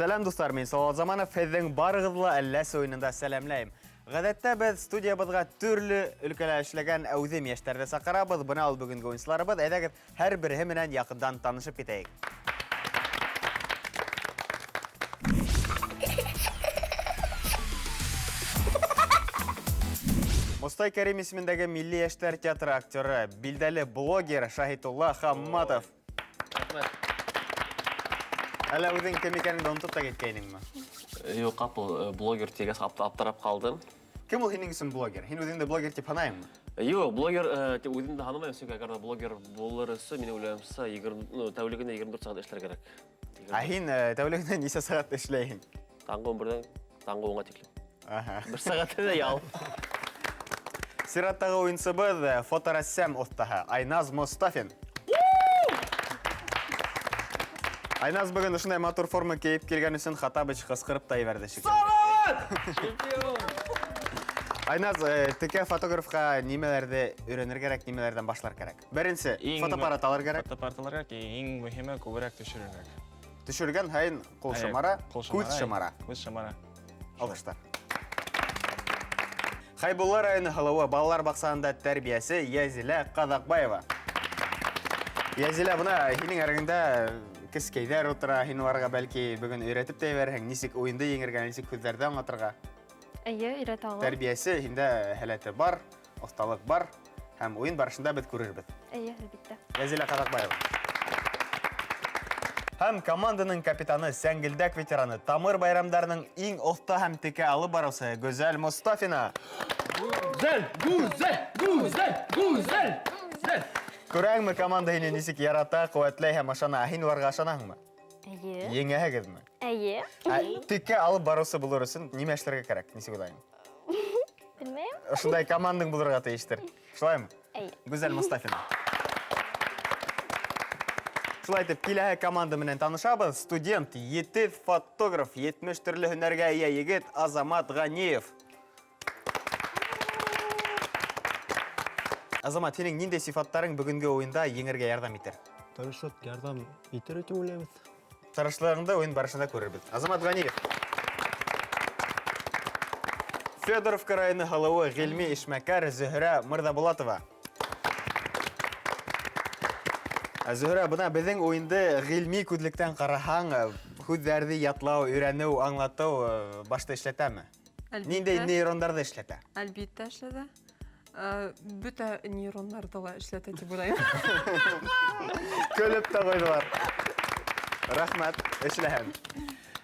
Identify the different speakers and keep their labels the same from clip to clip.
Speaker 1: Сәләм, дуҫтар, мин Салават Заманов, һеҙҙең барығыҙҙы ла Әлләсе уйынында сәләмләйем. Ғәҙәттә беҙ студиябыҙға төрлө өлкәлә эшләгән әүҙем йәштәрҙе саҡырабыҙ. Бына ул бөгөнгө уйынсыларыбыҙ. Әйҙәгеҙ, һәр береһе менән яҡындан танышып китәйек. Мостай Кәрим исемендәге Милли йәштәр театры актеры, билдәле блогер Шаһитулла Хамматов.
Speaker 2: Рәхмәт.
Speaker 1: Әллә үзең кем икәнеңде онотоп та киткәйнеңме?
Speaker 2: Юк, ҡапыл э, блогер тигәс аптырап ҡалдым.
Speaker 1: Кем ул һинең өсөн блогер? Һин үҙеңде блогер тип һанайыңмы?
Speaker 2: Юк, блогер э, тип үземде һанамайым, сөнки әгәр дә блогер булыр өсөн, минең уйлавымса, 20, ну, тәүлегенә 24 сәғәт эшләр кәрәк.
Speaker 1: Ә һин э, тәүлегенә нисә сәғәт эшләйһең?
Speaker 2: Таңғы 11-дән таңғы 10-ға тиклем.
Speaker 1: Ага.
Speaker 2: Бер сәғәт тә ял.
Speaker 1: Сираттағы уйынсыбыҙ э, фоторәссам оҫтаһы Айназ Мостафин. Айназ бөгөн ошондай матур форма кейеп килгән өсөн Хатабыч ҡысҡырып та ебәрҙе шикелле.
Speaker 2: Чемпион!
Speaker 1: Айназ, э, текә фотографка нимәләрҙе өйрәнер кәрәк, нимәләрҙән башлар кәрәк? Беренсе, фотоаппарат алыр кәрәк.
Speaker 3: Фотоаппарат алыр кәрәк, иң мөһиме күберәк төшөрөр кәрәк.
Speaker 1: Төшөргән һайын ҡул шымара, күҙ шымара.
Speaker 3: Күҙ шымара.
Speaker 1: Алҡыштар. Хәйбулла районы һылыуы балалар баҡсаһында тәрбиәсе Язилә Ҡаҙаҡбаева. Язилә, бына һинең эргеңдә кескәйҙәр утыра, һин уларға бәлки бөгөн өйрәтеп тә ебәрһең, нисек уйынды еңергә, нисек һүҙҙәрҙе аңлатырға.
Speaker 4: Эйе, өйрәтә алам.
Speaker 1: Тәрбиәсе һиндә һәләте бар, оҫталыҡ бар һәм уйын барышында беҙ күрербеҙ.
Speaker 4: Эйе, әлбиттә.
Speaker 1: Язилә Ҡаҙаҡбаева. Һәм команданың капитаны, сәңгелдәк ветераны, тамыр байрамдарының иң оҫта һәм текә алып барыусы Гүзәл Мостафина.
Speaker 5: Гүзәл, Гүзәл, Гүзәл, Гүзәл, Гүзәл.
Speaker 1: Күрәңме, команда һине нисек ярата, ҡеүәтләй һәм ышана. Ә һин уларға ышанаһыңмы?
Speaker 4: Эйе.
Speaker 1: Еңәһегеҙме?
Speaker 4: Эйе.
Speaker 1: Ә текә алып барыусы булыр өсөн нимә эшләргә кәрәк? Нисек уйлайһың?
Speaker 4: Белмәйем.
Speaker 1: Ошондай командаң булырға тейештер. Шулаймы?
Speaker 4: Әйе.
Speaker 1: Гүзәл Мустафина. Шулай итеп, киләһе команда менән танышабыҙ. Студент, етеҙ фотограф, 70 төрлө һөнәргә эйә егет Азамат Ғәниев. Азамат, һинең ниндәй сифаттарың бөгөнгө уйында еңергә ярҙам итер?
Speaker 6: Тырышлыҡ ярҙам итер тип уйлайбыҙ.
Speaker 1: Тырышлығыңды уйын барышында күрербеҙ. Азамат Ғәниев. Федоровка районы һылыуы ғилми эшмәкәр Зөһрә Мырҙабулатова. Ә, Зөһрә, бына беҙҙең уйынды ғилми күҙлектән ҡараһаң, һүҙҙәрҙе ятлау, өйрәнеү, аңлатыу э, башты эшләтәме?
Speaker 7: Әлбиттә.
Speaker 1: Ниндәй нейрондарҙы эшләтә?
Speaker 7: Әлбиттә эшләтә. Э, Бөтә нейроннарҙы ла эшләтә дип уйлайым.
Speaker 1: Көлөп тә ҡуйҙылар. Рәхмәт, эшләһен.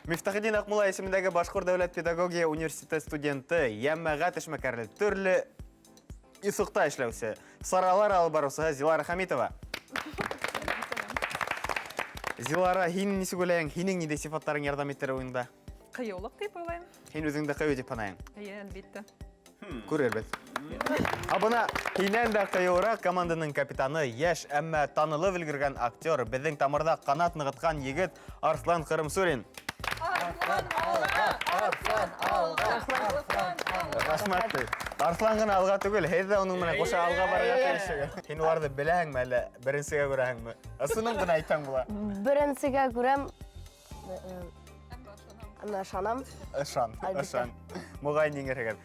Speaker 1: Мифтахетдин Аҡмулла исемендәге Башҡорт дәүләт педагогия университеты студенты, йәмәғәт эшмәкәре, төрлө юҫыҡта эшләүсе, саралар алып барыусыһы Зилара Хәмитова. Зилара, һин нисек уйлайың, һинең ниндәй сифаттарың ярҙам итер уйында?
Speaker 7: Ҡыйыулыҡ дип уйлайым.
Speaker 1: Һин үҙеңде ҡыйыу тип һанайың.
Speaker 7: Эйе, әлбиттә.
Speaker 1: Күрербеҙ. Ә бына һинән дә ҡыйыуыраҡ команданың капитаны, йәш, әммә танылып өлгөргән актер, беҙҙең тамырҙа ҡанат нығытҡан егет Арслан Ҡырымсурин.
Speaker 7: Арслан алға, Арслан алға, Арслан алға.
Speaker 1: Рәхмәт. Арслан ғына алға түгел, һеҙ ҙә уның менән ҡуша алға барырға тейешһегеҙ. Һин уларҙы беләһеңме әллә беренсегә күрәһеңме? Ысынын ғына әйтһәң була.
Speaker 8: Беренсегә күрәм. Әммә ышанам.
Speaker 1: Ышан,
Speaker 8: Әлбиттә.
Speaker 1: ышан. Моғайын еңерһегеҙ.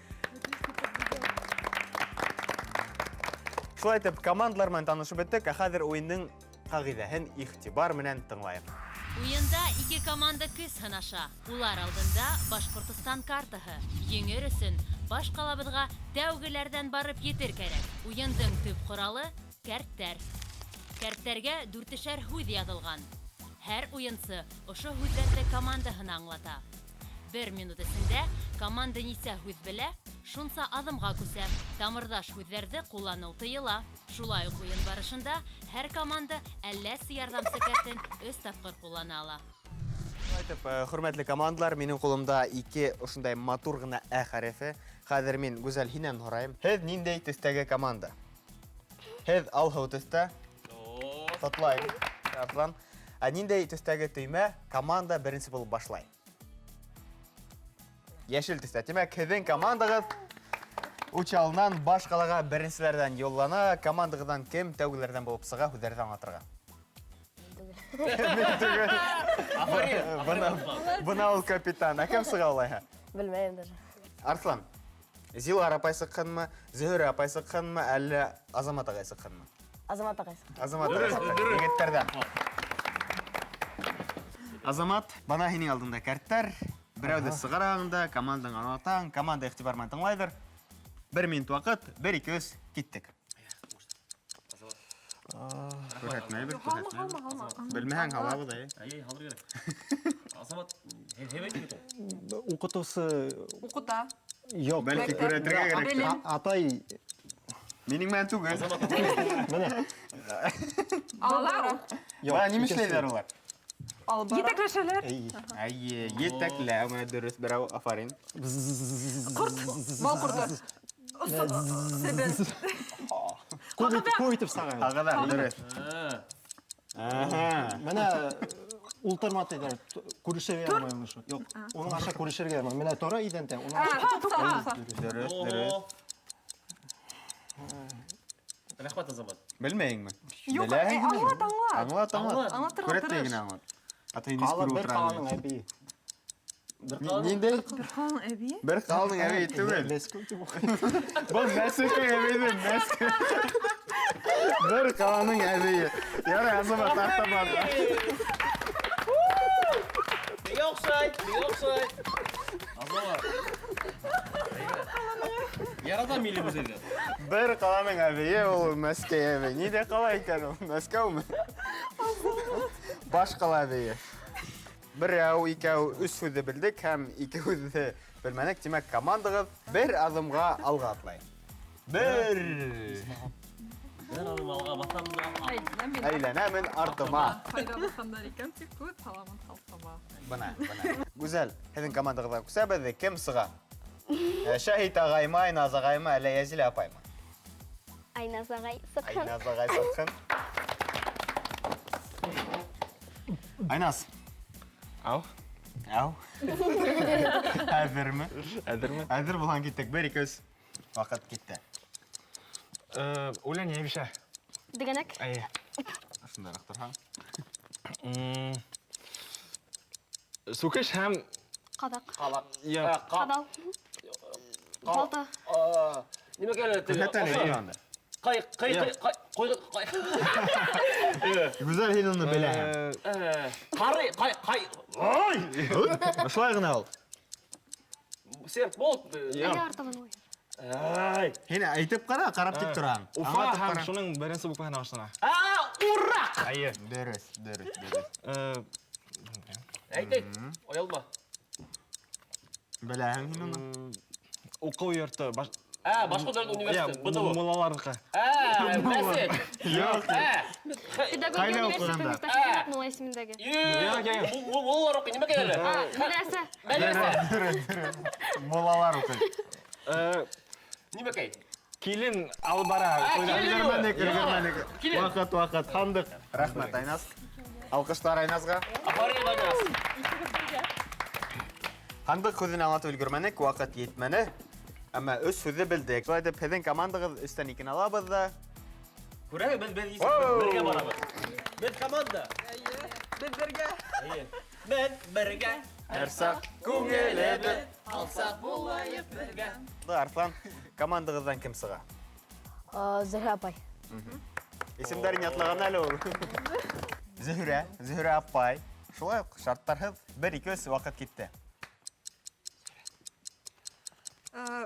Speaker 1: Шулай итеп, командалар менән танышып бөттөк, ә хәҙер уйындың ҡағиҙәһен иғтибар менән тыңлайыҡ.
Speaker 9: Уйында ике команда көс һынаша. Улар алдында Башҡортостан картаһы. Еңер өсөн баш ҡалабыҙға тәүгеләрҙән барып етер кәрәк. Уйындың төп ҡоралы кәрттәр. Кәрттәргә дүртешәр һүҙ яҙылған. Һәр уйынсы ошо һүҙҙәрҙе командаһына аңлата. Бер минут эсендә команда нисә һүҙ белә, шунса аҙымға күсә. Тамырҙаш һүҙҙәрҙе ҡулланыу тыйыла. Шулай уҡ уйын барышында һәр команда әлләсе ярҙамсы кәртен өс тапҡыр ҡуллана ала.
Speaker 1: Шулай итеп, э, хөрмәтле командалар, минең ҡулымда ике ошондай матур ғына ә хәрефе. Хәҙер мин Гүзәл һинән һорайым. Һеҙ ниндәй төҫтәге команда? Һеҙ алһыу төҫтә. Ҡотлайым, Арслан. Ә ниндәй төҫтәге төймә команда беренсе булып башлай? Йәшел төҫтә. Тимәк, һеҙҙең командағыҙ Учалынан баш ҡалаға беренселәрҙән юллана. Командағыҙҙан кем тәүгеләрҙән булып сыға, һүҙҙәрҙе аңлатырға? Мин түгел. Бына ул капитан. Ә кем сыға улайһа?
Speaker 8: Белмәйем даже.
Speaker 1: Арслан, Зилар апай сыҡҡанмы, Зөһрә апай сыҡҡанмы, әллә Азамат ағай сыҡҡанмы?
Speaker 8: Азамат ағай.
Speaker 1: Азамат ағай сыҡҡан. Егеттәрҙә. Азамат, бына һинең алдыңда кәрттәр. Берәүҙе сығараһың да, командаң аңлатаң, команда иғтибар менән тыңлайҙыр. 1 минут ваҡыт, 1, 2, 3, киттек. Күрһәтмәйбеҙ, күрһәтмәйбеҙ. Белмәһәң, һалабыҙ, әйе.
Speaker 2: Әйе, һалыр кәрәк. Азамат, һәйбәт егет ул.
Speaker 6: Уҡытыусы
Speaker 7: Уҡыта.
Speaker 6: юҡ.
Speaker 1: Бәлки күрһәтергә кәрәктер.
Speaker 6: Атай.
Speaker 1: Минең менән түгел.
Speaker 6: Бына.
Speaker 7: Алалар.
Speaker 1: Бына нимә эшләйҙәр улар?
Speaker 7: Етәкләшәләр.
Speaker 1: Әйе, етәкләү, менә дөрөҫ, берәү, афарин.
Speaker 7: Ҡорт, бал ҡорто. Себен.
Speaker 6: Күп итеп саға.
Speaker 1: Ағалар, дөрөҫ.
Speaker 6: Менә ултырма тиҙәр, күрешергә ярамай уны шу. Юҡ, уның аша күрешергә ярамай. Менә тора иҙәндә, уның аша.
Speaker 1: Дөрөҫ, дөрөҫ.
Speaker 2: Рәхмәт, Азамат.
Speaker 1: Белмәйеңме?
Speaker 7: Юҡ,
Speaker 1: Беләһеңме?
Speaker 7: аңлат, аңлат.
Speaker 1: Аңлат, аңлат.
Speaker 7: Аңлатырға
Speaker 1: Күрәтмәй
Speaker 7: тырыш.
Speaker 1: генә аңлат. Атай нис
Speaker 6: Ҡала
Speaker 1: күреп
Speaker 6: бер
Speaker 1: ултыра.
Speaker 6: ҡаланың әбейе.
Speaker 1: Ниндәй?
Speaker 7: Бер ҡаланың әбейе?
Speaker 1: Бер ҡаланың әбейе түгел.
Speaker 6: Мәскәү тип уҡый.
Speaker 1: Был Мәскәү әбейе, Мәскәү. Бер ҡаланың әбейе. Ярай, Азамат, артабан.
Speaker 2: Миңә оҡшай, миңә оҡшай. Азамат. Ярата милли музейҙы.
Speaker 1: Бер ҡаланың әбейе ул Мәскәү әбейе. Ниндәй ҡала икән ул? Мәскәүме? Баш ҡала әбейе. Берәү, икәү, өс һүҙҙе белдек һәм ике һүҙҙе белмәнек. Тимәк, командағыҙ бер аҙымға алға атлай. Бер.
Speaker 2: Бер аҙым алға баҫам да.
Speaker 1: Әйләнәмен артыма.
Speaker 7: Ҡайҙа баҫҡандар икән, тип күҙ һаламын халҡыма.
Speaker 1: Бына, бына. Гүзәл, һеҙҙең командағыҙға күсәбеҙ, кем сыға? Шәһит ағаймы, Айназ ағаймы, әллә Йәзилә апаймы?
Speaker 4: Айназ ағай сыҡһын.
Speaker 1: Айназ ағай сыҡһын. Айназ.
Speaker 3: Ау.
Speaker 1: Ау. Әҙерме?
Speaker 3: Әҙерме?
Speaker 1: Әҙер булһаң киттек. 1, 2, 3. Ваҡыт китте.
Speaker 3: Үлән йәбешә.
Speaker 4: Дегәнәк.
Speaker 3: Әйе.
Speaker 1: Шундараҡ торһаң.
Speaker 3: Сүкеш һәм
Speaker 4: Ҡаҙаҡ.
Speaker 2: Ҡалаҡ.
Speaker 3: Юҡ.
Speaker 4: Ҡаҙал. Балта.
Speaker 2: Нимә кәрәк?
Speaker 1: Күрһәт әле, нимә анда?
Speaker 2: Ҡай, ҡай, ҡай, ҡай, ҡай.
Speaker 1: Гүзәл, һин уны беләһең.
Speaker 2: Ҡарый, ҡай, ҡай.
Speaker 1: Ой! Ошолай ғына ул.
Speaker 2: Серп болт.
Speaker 4: Әле артабан уй.
Speaker 2: Ай.
Speaker 1: Һин әйтеп ҡара, ҡарап тик тораһың.
Speaker 3: Уфа
Speaker 1: Аңлатып
Speaker 3: һәм
Speaker 1: ҡара.
Speaker 3: шуның беренсе букваһына башлана.
Speaker 2: Ураҡ!
Speaker 3: Әйе.
Speaker 1: Дөрөҫ, дөрөҫ, дөрөҫ.
Speaker 2: Әйт, әйт. Оялма.
Speaker 1: Беләһең һин уны.
Speaker 3: Уҡыу йорто.
Speaker 2: Башҡорт дәүләт университеты, БДУ.
Speaker 3: Муллаларҙыҡы.
Speaker 2: Мәсет.
Speaker 1: Юҡ.
Speaker 4: Педагогия
Speaker 1: Ҡайҙа
Speaker 4: университеты
Speaker 1: уҡығанда?
Speaker 4: Мифтах Шәкәров мулла исемендәге.
Speaker 2: Юҡ, муллалар уҡый, нимә кәрәк әле?
Speaker 4: Мәҙрәсә.
Speaker 2: Мәҙрәсә.
Speaker 1: Муллалар уҡый.
Speaker 2: Нимәкәй?
Speaker 3: Килен алып бара.
Speaker 1: Өлгөрмәнек, өлгөрмәнек.
Speaker 2: Килен.
Speaker 1: Ваҡыт, ваҡыт. Һандыҡ. Рәхмәт, Айназ. Алҡыштар Айназға.
Speaker 2: Афарин, Айназ.
Speaker 1: Һандыҡ һүҙен аңлатып өлгөрмәнек, ваҡыт етмәне. Әммә өс һүҙҙе белдек. Шулай итеп, һеҙҙең командағыҙ өстән икене алабыҙ ҙа.
Speaker 2: Күрәһегеҙ, беҙ бергә барабыҙ. Беҙ команда.
Speaker 7: Эйе, беҙ бергә.
Speaker 2: Эйе. Беҙ бергә.
Speaker 1: Һәр саҡ күңелебеҙ
Speaker 2: алсаҡ булайыҡ бергә.
Speaker 1: Арслан, командағыҙҙан кем сыға?
Speaker 8: Зөһрә апай.
Speaker 1: Исемдәрен ятлаған әле ул. Зөһрә, Зөһрә апай. Шулай уҡ шарттарһыҙ 1, 2, 3 ваҡыт китте.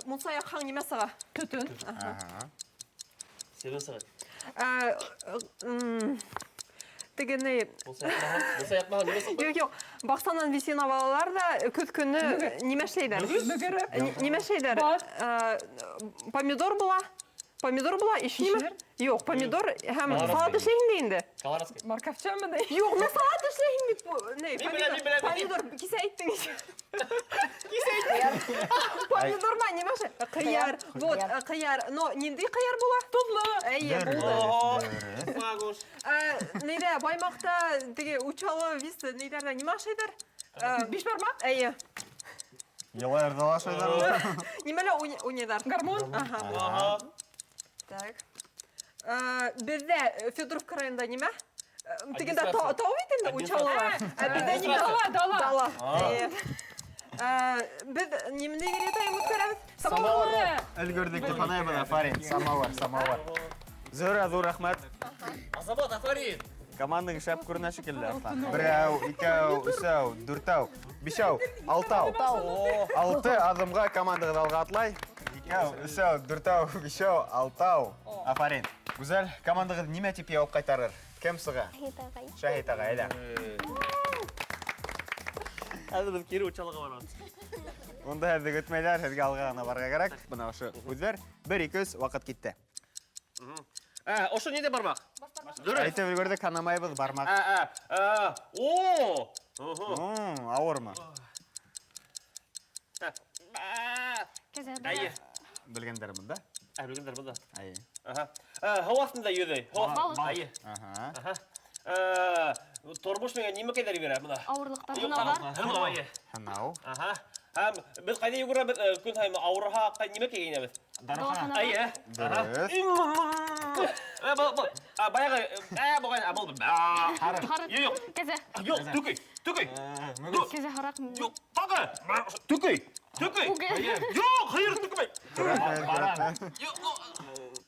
Speaker 7: Мунса яҡһаң нимә сыға? Төтөн.
Speaker 2: Себен сыға.
Speaker 7: Теге ни?
Speaker 2: Мунса яҡмаһаң, мунса яҡмаһаң нимә сыға?
Speaker 7: Юҡ, юҡ. Баҡсанан висина балалар ҙа көҙ көнө нимә эшләйҙәр?
Speaker 10: Мөгөрө.
Speaker 7: Нимә эшләйҙәр? Помидор була. Помидор була, иш нимә?
Speaker 10: Кишер?
Speaker 7: Юҡ, помидор һәм
Speaker 2: Колорадский.
Speaker 7: салат эшләйһең дә инде.
Speaker 2: Колорадский.
Speaker 10: Морковчамы ни?
Speaker 7: Юҡ, ну салат эшләйһең бит бу. Ни,
Speaker 2: Мин беләм, мин беләм, мин
Speaker 7: помидор, кисә әйттең. Кисә әйттең. Помидор ма, нимә эшләй? Ҡыяр. Вот, ҡыяр. Но ниндәй ҡыяр була? Тоҙло. Эйе, булды.
Speaker 2: Магуш.
Speaker 7: Нейҙә, Баймаҡта теге Учалы, Виста, нейҙәрҙә нимә ашайҙар?
Speaker 10: Бишбармаҡ?
Speaker 7: Эйе.
Speaker 1: Йылайырҙа ла ашайҙар.
Speaker 7: Нимәлә уйнайҙар?
Speaker 10: Гармун.
Speaker 7: Аха.
Speaker 2: Ага.
Speaker 7: Так. Беҙҙә Федоровка районында нимә? Тегендә тау бит инде Учалыла. Ә бездә нимә?
Speaker 10: Дала, дала.
Speaker 7: Дала. Беҙ нимә тайм үткәрәбеҙ?
Speaker 10: Самауыр.
Speaker 1: Өлгөрҙөк тип һанайбыҙ, афарин. Самауыр, самауыр. Зөһрә, ҙур рәхмәт.
Speaker 2: Азамат, афарин.
Speaker 1: Командаң шәп күренә шикелле, Арыҫлан. Берәү, икәү, өсәү, дүртәү, бишәү, алтау. Алты аҙымға командағыҙ алға атлай. Икәү, өсәү, дүртәү, бишәү, алтау. Афарин. Гүзәл, командағыҙ нимә тип яуап ҡайтарыр? Кем сыға?
Speaker 8: Шәһит ағай.
Speaker 1: Шәһит ағай, әйҙә.
Speaker 2: Хәҙер беҙ кире Учалыға барабыҙ.
Speaker 1: Унда һеҙҙе көтмәйҙәр, һеҙгә алға ғына барырға кәрәк. Бына ошо һүҙҙәр. 1, 2, 3, ваҡыт китте.
Speaker 2: Ошо ниндәй бармаҡ? Дөрөҫ.
Speaker 1: Әйтеп өлгөрҙөк, һанамайбыҙ, бармаҡ.
Speaker 2: О!
Speaker 1: Ауырмы?
Speaker 4: Кәзә.
Speaker 2: Әйе.
Speaker 1: Белгәндәр бында?
Speaker 2: Белгәндәр бында.
Speaker 1: Әйе.
Speaker 2: Һыу аҫтында йөҙәй.
Speaker 4: Балыҡ.
Speaker 2: Әйе. Тормош миңә нимәкәйҙәр бирә бына?
Speaker 4: Ауырлыҡтар, һынауҙар.
Speaker 2: Һынау, әйе.
Speaker 1: Һынау.
Speaker 2: Һәм беҙ ҡайҙа йүгерәбеҙ, көн һайын ауырыһа, нимәкәй инәбеҙ?
Speaker 4: Дарыхана.
Speaker 2: Әйе.
Speaker 1: Дөрөҫ.
Speaker 2: Баяғы, был.
Speaker 4: Һарыҡ.
Speaker 2: Юҡ.
Speaker 4: Кәзә.
Speaker 2: Юҡ, төкөй, төкөй.
Speaker 4: Кәзә һарыҡ.
Speaker 2: Юҡ, тағы. Төкөй, төкөй. Юҡ, һыйыр төкөмәй. Юҡ,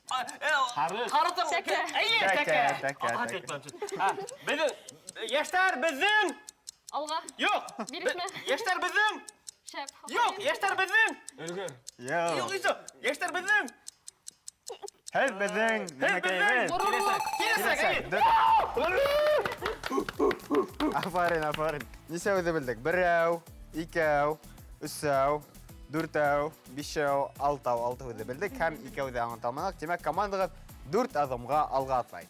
Speaker 5: Һарыҡ.
Speaker 2: Һарыҡ.
Speaker 4: Тәкә.
Speaker 2: Әйе,
Speaker 1: Тәкә,
Speaker 2: тәкә.
Speaker 1: тәкә, тәкә.
Speaker 2: Беҙҙең йәштәр беҙҙең.
Speaker 4: Алға.
Speaker 2: Юҡ.
Speaker 4: Бирешмә.
Speaker 2: Йәштәр беҙҙең.
Speaker 4: Шәп.
Speaker 2: Юҡ, йәштәр беҙҙең.
Speaker 3: Өлгөр.
Speaker 1: Юҡ.
Speaker 2: Юҡ, йәштәр беҙҙең.
Speaker 1: Һеҙ беҙҙең нәмәкәйебеҙ.
Speaker 4: Ғорурлыҡ.
Speaker 2: Киләсәк, әйе.
Speaker 1: Афарин, афарин. Нисә үҙе белдек? Берәү, икәү, өсәү, дүртәү, бишәү, алтау. Алты һүҙҙе белдек һәм икәү ҙә аңлата алманыҡ. Тимәк, командағыҙ 4 аҙымға алға атлай.